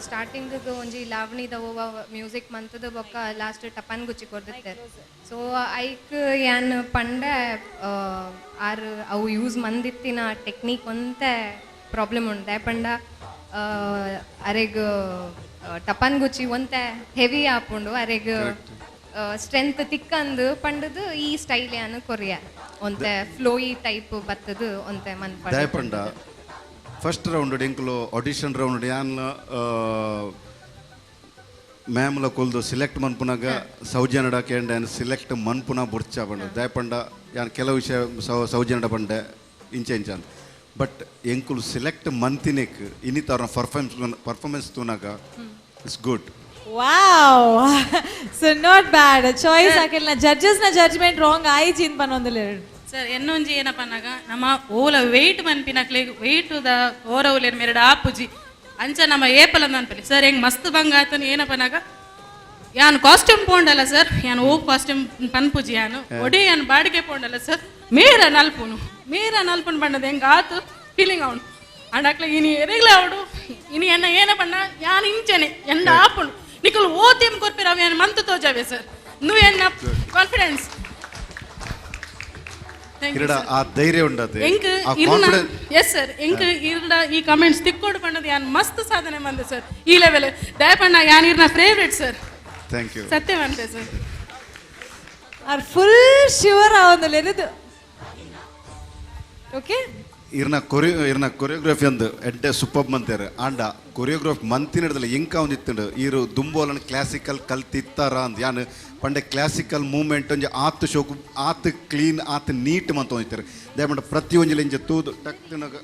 ಸ್ಟಾರ್ಟಿಂಗ್ ಒಂಜಿ ಲಾವಣಿದ ಓವ ಮ್ಯೂಸಿಕ್ ಮಂತದ ಬೊಕ್ಕ ಲಾಸ್ಟ್ ಟಪಾನ್ ಗುಚ್ಚಿ ಕೊರ್ದಿತ್ತೆರ್. ಸೊ ಐಕ್ ಯಾನ್ ಪಂಡ ಆರ್ ಅವು ಯೂಸ್ ಮಂದಿತ್ತಿನ ಟೆಕ್ನಿಕ್ ಒಂತೆ ಪ್ರಾಬ್ಲಮ್ ಉಂಡೆ ಪಂಡ ಅರೆಗ್ ಟಪಾನ್ ಗುಚ್ಚಿ ಒಂತೆ ಹೆವಿ ಆಪುಂಡು, ಅರೆಗ್ ಸ್ಟ್ರೆಂತ್ ತಿಕ್ಕಂದು ಪಂಡದು ಈ ಸ್ಟೈಲ್ ಯಾನ್ ಕೊರಿಯ ಒಂತೆ ಫ್ಲೋಯಿ ಟೈಪ್ ಬತ್ತದು ಒಂತೆ ಮನ್ ದಾಯ ಪಂಡ ಫಸ್ಟ್ ರೌಂಡ್ ಎಂಕುಲು ಆಡಿಷನ್ ರೌಂಡ್ ಯಾನ್ ಮ್ಯಾಮ್ಲ ಕೊಲ್ದು ಸಿಲೆಕ್ಟ್ ಮನ್ಪುನಾಗ ಸೌಜನ್ಯಡ ಕೇಂಡ ಯಾನ್ ಸಿಲೆಕ್ಟ್ ಮನ್ಪುನ ಬುರ್ಚ ಪಂಡ. ದಾಯ ಪಂಡ ಯಾನ್ ಕೆಲವು ವಿಷಯ ಸೌಜನ್ಯಡ ಪಂಡೆ ಇಂಚ ಇಂಚ, ಬಟ್ ಎಂಕುಲು ಸಿಲೆಕ್ಟ್ ಮಂತಿನೆಕ್ ಇನ್ನಿತ ಅವ್ರನ್ನ ಪರ್ಫಾರ್ಮೆನ್ಸ್ ತೂನಾಗ it's good. Wow, so not bad choice. ಆಕೆಲ್ನ ಜಡ್ಜಸ್ ನ ಜಡ್ಜ್ಮೆಂಟ್ ರಾಂಗ್ ಆಯ್ಜಿ ಅಂತ ಪನ್ನೊಂದುಲ್ಲೆರ್. ಸರ್ ಎನ್ನೊಂಜಿ ಏನಪ್ಪ ಅನ್ನಾಗ ನಮ್ಮ ಓಲ ವೆಯ್ಟ್ ಮನ್ಪಿನಕ್ಲೆಗ್ ವೆಯ್ಟ್ ದ ಓರವುಲೇರ್ ಮೆರಡು ಆಪುಜಿ ಅಂಚ ನಮ್ಮ ಏಪಲ ಅನ್ಪಲಿ ಸರ್ ಹೆಂಗ್ ಮಸ್ತ್ ಬಂಗ ಆತನ ಏನಪ್ಪ ಅನ್ನಾಗ ಯಾನ್ ಕಾಸ್ಟ್ಯೂಮ್ ಪೋಂಡಲ್ಲ ಸರ್, ಯಾನ್ ಓ ಕಾಸ್ಟ್ಯೂಮ್ ಪನ್ಪುಜಿ ಯಾನು ಒಡೆ ಯಾನ್ ಬಾಡಿಗೆ ಪೋಂಡಲ್ಲ ಸರ್, ಮೇರ ನಲ್ಪುನು ಮೇರ ನಲ್ಪುನು ಬಣ್ಣದ ಹೆಂಗ ಆತು ಫೀಲಿಂಗ್ ಅವನು ಅಂಡಾಕ್ಲೆ ಇನಿ ಎರೆಗ್ಲ ಅವಡು ಇನಿ ಎನ್ನ ಏನ ಬಣ್ಣ ಯಾನ್ ಇಂಚನೆ ಎಂಡ ಆಪುನು ನಿಕಲ್ ಓತೇಮ್ ಕೊರ್ಪಿರ ಅವ ಯಾನ್ ಮಂತ್ ತೋಜಾವೆ ಸರ್ ನು ಎನ್ನ ಕಾನ್ಫಿಡೆನ್ಸ್. ಇರಡ ಆ ಧೈರ್ಯ ಉಂಡತೆ ಎಂಕ್ ಆ ಕಾನ್ಫಿಡೆನ್ಸ್. ಎಸ್ ಸರ್, ಎಂಕ್ ಇರಡ ಈ ಕಮೆಂಟ್ಸ್ ತಿಕ್ಕೋಡು ಬಣ್ಣದ ಯಾನ್ ಮಸ್ತ್ ಸಾಧನೆ ಬಂದೆ ಸರ್ ಈ ಲೆವೆಲ್ ದಯಪಣ್ಣ ಯಾನ್ ಇರ್ನ ಫೇವ್ರೆಟ್ ಸರ್. Thank you. ಸತ್ಯ ಬಂದೆ ಸರ್. ಆರ್ ಫುಲ್ ಶ್ಯೂರ್ ಆವೊಂದುಲ್ಲೆರ್. ಓಕೆ ಇರ್ನ ಕೊರಿಯೋಗ್ರಫಿ ಅಂದು ಎಡ್ಡೆ ಸೂಪರ್ ಮಂತೇರು ಆಂಡ ಕೊರಿಯೋಗ್ರಫಿ ಮಂತಿನಡ್ದಲ್ಲ ಎಂಕ ಒಂದಿತ್ತುಂಡು ಈರು ದುಂಬೋಲನ್ ಕ್ಲಾಸಿಕಲ್ ಕಲ್ತಿತ್ತಾರ ಅಂದ್ ಯಾನ್ ಪಂಡೆ ಕ್ಲಾಸಿಕಲ್ ಮೂವ್ಮೆಂಟ್ ಒಂಜಿ ಆತ್ ಶೋಕು ಆತ್ ಕ್ಲೀನ್ ಆತ್ ನೀಟ್ ಮಂತ ಒಂದಿತ್ತಾರೆ. ದಯಮಂಡ ಪ್ರತಿಯೊಂಜಿ ಇಂಚ ತೂದು ಟಕ್ ತಿನ್ನಗ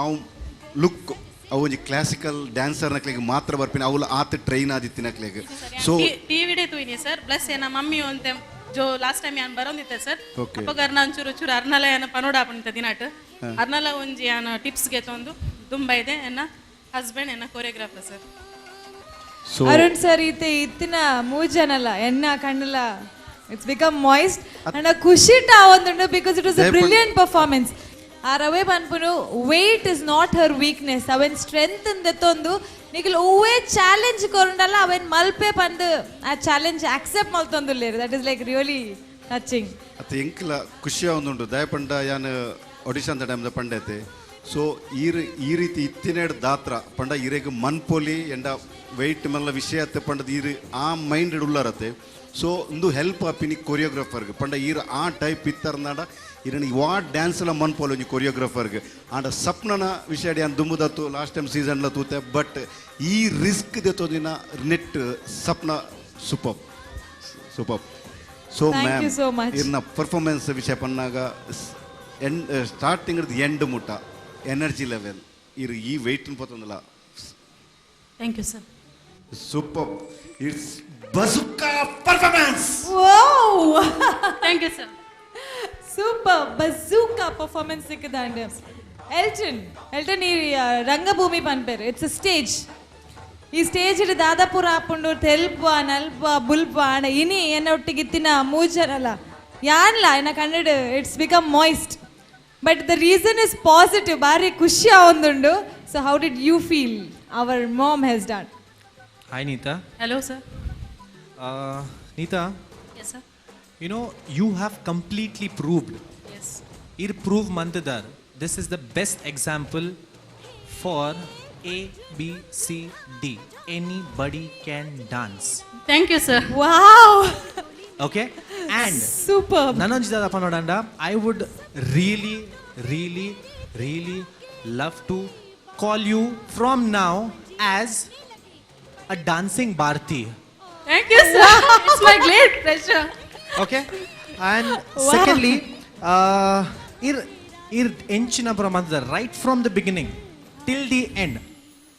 ಅವು ಲುಕ್ ಅವು ಒಂಜಿ ಕ್ಲಾಸಿಕಲ್ ಡ್ಯಾನ್ಸರ್ ನಕ್ಲೆಗ್ ಮಾತ್ರ ಬರ್ಪಿನ ಅವುಲ ಆತ್ ಟ್ರೈನ್ ಆದಿತ್ತಿನಕ್ಲೆಗ್. ಸೊ ಟಿವಿಡೇ ತೂಯಿನಿ ಸರ್, ಪ್ಲಸ್ ಏನ ಮಮ್ಮಿ ಒಂತೆ ಜೋ ಲಾಸ್ಟ್ ಟೈಮ್ ಯಾನ್ ಬರೋಂದಿತ್ತೆ ಸರ್, ಅಪ್ಪಗ ಅರ್ನ ಒಂಚೂರು ಚೂರು ಅರ್ನಲ ಏನ ಪನೋಡ ಆಪುಂತ ದಿನಾಟ್ ಅರ್ನಲ ಒಂಜಿ ಯಾನ ಟಿಪ್ಸ್ ಗೆತೊಂದು ದುಂಬ ಇದೆ ಎನ್ನ ಹಸ್ಬೆಂಡ್ ಎನ್ನ ಕೊರಿಯೋಗ್ರಾಫರ್ ಸರ್. ಅರುಣ್ ಸರ್ ಈತೆ ಇತ್ತಿನ ಮೂಜನಲ್ಲ ಎನ್ನ ಕಣ್ಣಲ it's become moist and ಖುಷಿಟ ಆವೊಂದುಂಡು because it was a brilliant performance. ಆ ರವೆ ಪನ್ಪುನು weight is not her weakness, ಅವೆನ್ strength ದೆತ್ತೊಂದು ನಿಖಿಲ್ ಒವ್ವೇ ಚಾಲೆಂಜ್ ಕೊರಂಡಲ್ಲ ಅವೆನ್ ಮಲ್ಪೆ ಪಂದು ಆ ಚಾಲೆಂಜ್ ಆಕ್ಸೆಪ್ಟ್ ಮಲ್ತೊಂದುಲ್ಲೆರ್. That is like really touching. ಅತ್ತ ಎಂಕ್ಲ ಖುಷಿ ಆವೊಂದುಂಡು ದಯಪಂಡ ಯಾನ್ ಒಡಿಶಾಂತ ಟೈಮ್ದ ಪಂಡೈತೆ. ಸೊ ಈ ರೀತಿ ಇತ್ತಿನೇಡ್ ದಾತ್ರ ಪಂಡ ಇರೆಗ್ ಮನ್ಪೊಲಿ ಎಂಡ ವೆಯ್ಟ್ ಮಲ್ಲ ವಿಷಯ ಅತ್ತೆ ಪಂಡದ ಈರು ಆ ಮೈಂಡ್ ಉಳ್ಳಾರತ್ತೆ. ಸೊ ಒಂದು ಹೆಲ್ಪ್ ಆಪಿನಿ ಕೊರಿಯೋಗ್ರಾಫರ್ಗೆ ಪಂಡ ಈರು ಆ ಟೈಪ್ ಇತ್ತರ್ನಾಡ ಇರಣ ವಾ ಡ್ಯಾನ್ಸ್ ಎಲ್ಲ ಮನ್ಪೋಲು ಒಂಜಿ ಕೊರಿಯೋಗ್ರಾಫರ್ಗೆ. ಆಂಡ ಸಪ್ನನ ವಿಷಯ ಯಾನ್ ದುಂಬುದತ್ತು ಲಾಸ್ಟ್ ಟೈಮ್ ಸೀಸನ್ಲ ತೂತೆ, ಬಟ್ ಈ risk ದೆತ್ತೊಂದಿನ net Sapna super super. So Thank you so ma'am much. ಇರ್ನ ಪರ್ಫಾರ್ಮೆನ್ಸ್ ವಿಷಯ ಪನ್ನಾಗ ಎಂಡ್ ಸ್ಟಾರ್ಟಿಂಗ್ ಎಂಡ್ ಮುಟ್ಟ ಎನರ್ಜಿ ಲೆವೆಲ್ ಇರು ಈ weight ಪತ್ತೊಂದಲ್ಲ. Thank you sir. Super, it's bazooka performance. Wow. Thank you sir. Super bazooka performance ಸಿಕ್ಕದಾಂಡ್. Elton Elton ಈ ರಂಗಭೂಮಿ ಪನ್ಪೇರು it's a stage. ಈ stage Dadapura ಆಪುಂಡು ತೆಲ್ಪ ನಲ್ಪ ಬುಲ್ಪ ಆಂಡ ಇನಿ ಎನ್ನ ಒಟ್ಟಿಗೆ ಇತ್ತಿನ ಮೂಜನಲ್ಲ ಯಾನ್ಲ ಎನ್ನ Kannada it's become moist, but the reason is positive. ಭಾರಿ ಖುಷಿ ಆವೊಂದುಂಡು. So how did you feel our mom has done? Hi Neeta. Hello sir. Neeta. Yes sir. You know, you have completely proved. Yes. Ir prove mantadar. This is the best example for A, B, C, D. Anybody can dance. Thank you sir. Wow. Okay? And superb. Nanonjida Panodanda, I would really, really, really love to call you from now as a dancing Bharti. Thank you sir. It's my great pleasure. Okay? And Wow. secondly, ir enchina pura right from the beginning till the end,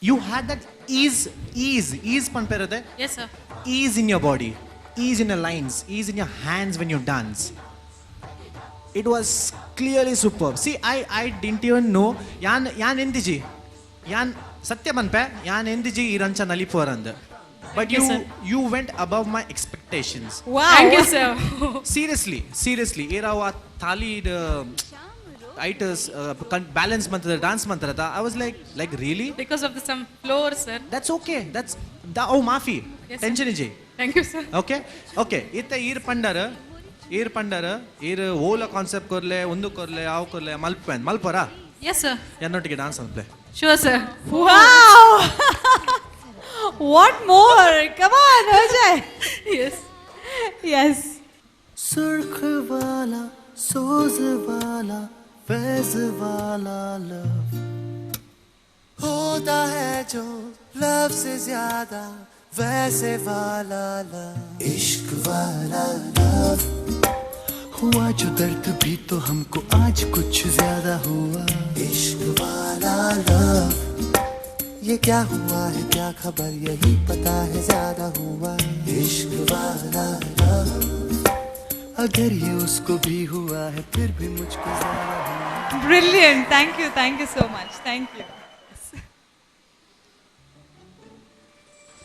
you had that ease, ease, ease panperade. Yes sir. Ease in your body, ease in your lines, ease in your hands when you dance. It was clearly superb. See, I didn't even know. Yan yan endiji, yan satya panpe, yan endiji irancha nalipuarandu. But Thank you, you sir. You went above my expectations. Wow. Thank you, sir. Seriously, seriously, ಏರಾವ ಥಾಲಿ ಐಟ್ balance ಮಂತದ dance ಮಂತರದ, I was like really. Because of the some floor, sir. That's okay, that's the ಅವು ಮಾಫಿ. Yes, sir. Tension ಇಜ್ಜಿ. Thank you, sir. Okay okay, ಇತ್ತ ಈರ್ ಪಂಡರ್, ಈರ್ ಪಂಡರ್, ಈರ್ ಓಲ ಕಾನ್ಸೆಪ್ಟ್ ಕೊರ್ಲೆ, ಒಂದು ಕೊರ್ಲೆ, ಅವು ಕೊರ್ಲೆ, ಮಲ್ಪ ಮಲ್ಪರಾ? Yes, sir. ಎನ್ನೊಟ್ಟಿಗೆ dance ಅನ್ಪ್ಲೆ. Sure, sir. Wow! What more? Come on, Ajay. Yes. Yes. सुर्ख वाला, सोज वाला, फैज वाला लव होता है जो लव से ज्यादा, वैसे वाला लव, इश्क वाला लव हुआ जो दर्द भी तो हमको आज कुछ ज्यादा हुआ। इश्क वाला लव, ये क्या हुआ है, क्या खबर, यही पता है ज्यादा हुआ। इश्क वाला लव, अगर ये उसको भी हुआ है, फिर भी मुझको ज्यादा हुआ। Brilliant. Thank you. Thank you so much. Thank you.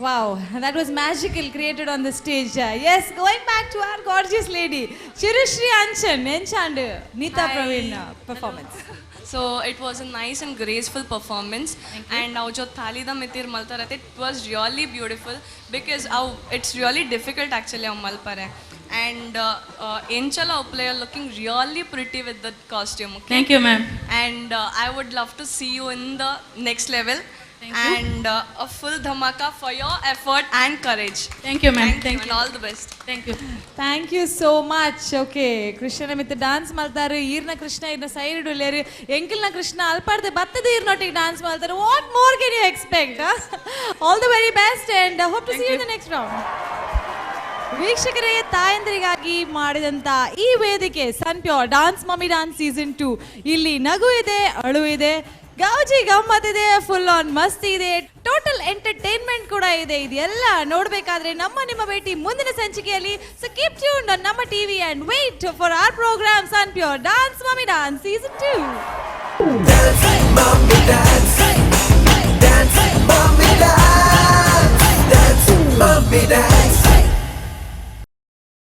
Wow, that was magical created on the stage. Yes, going back to our gorgeous lady, Chirushree Anchan, Enchand, Neeta Hi. Praveen performance. So it was a nice and graceful performance. And ಅವು ಜೊ ಥಾಲಿದ ಮಿತಿರ್ ಮಲ್ತಾರತ್ತೆ, it was really beautiful because ಅವು it's really difficult actually ಅವು ಮಲ್ಪರೆ. And ಎಂಚಲ ಉಪ್ಲೆ, looking really pretty with the costume. Thank you, ma'am. And I would love to see you in the next level. Thank you. And a full dhamaka for your effort and courage. Thank you, ma'am. Thank Thank you and you. All the best. Thank you. Thank you so much. Okay, ಕೃಷ್ಣನ ಮಿತ್ತ dance ಮಾಡ್ತಾರೆ, ಈರ್ನ ಕೃಷ್ಣ ಈರ್ನ side ಉಳ್ಳೇರು, ಎಂಕಿಲ್ನ Krishna ಅಲ್ಪಾಡ್ದೆ ಬತ್ತದ ಈರ್ನೊಟ್ಟಿಗೆ dance ಮಾಡ್ತಾರೆ. What more can you expect? All the very best and hope to see you the next round. ವೀಕ್ಷಕರೇ, ತಾಯಂದ್ರಿಗಾಗಿ ಮಾಡಿದಂತ ಈ ವೇದಿಕೆ ಸನ್ pure dance mummy dance season 2. ಇಲ್ಲಿ ನಗು ಇದೆ, ಅಳು ಇದೆ, ಗೌಜಿ ಗಮ್ಮತ್ತಿದೆ, ಫುಲ್ ಆನ್ ಮಸ್ತಿ ಇದೆ, ಟೋಟಲ್ ಎಂಟರ್ಟೈನ್ಮೆಂಟ್ ಕೂಡ ಇದೆ. ಇದೆಲ್ಲ ನೋಡಬೇಕಾದ್ರೆ ನಮ್ಮ ನಿಮ್ಮ ಭೇಟಿ ಮುಂದಿನ ಸಂಚಿಕೆಯಲ್ಲಿ. ಸೊ ಕೀಪ್ ಟ್ಯೂನ್ ನಮ್ಮ TV and wait for our program Sun Pure dance mummy dance season 2. Dance, mommy, dance. Dance, mommy, dance. Dance, mommy, dance.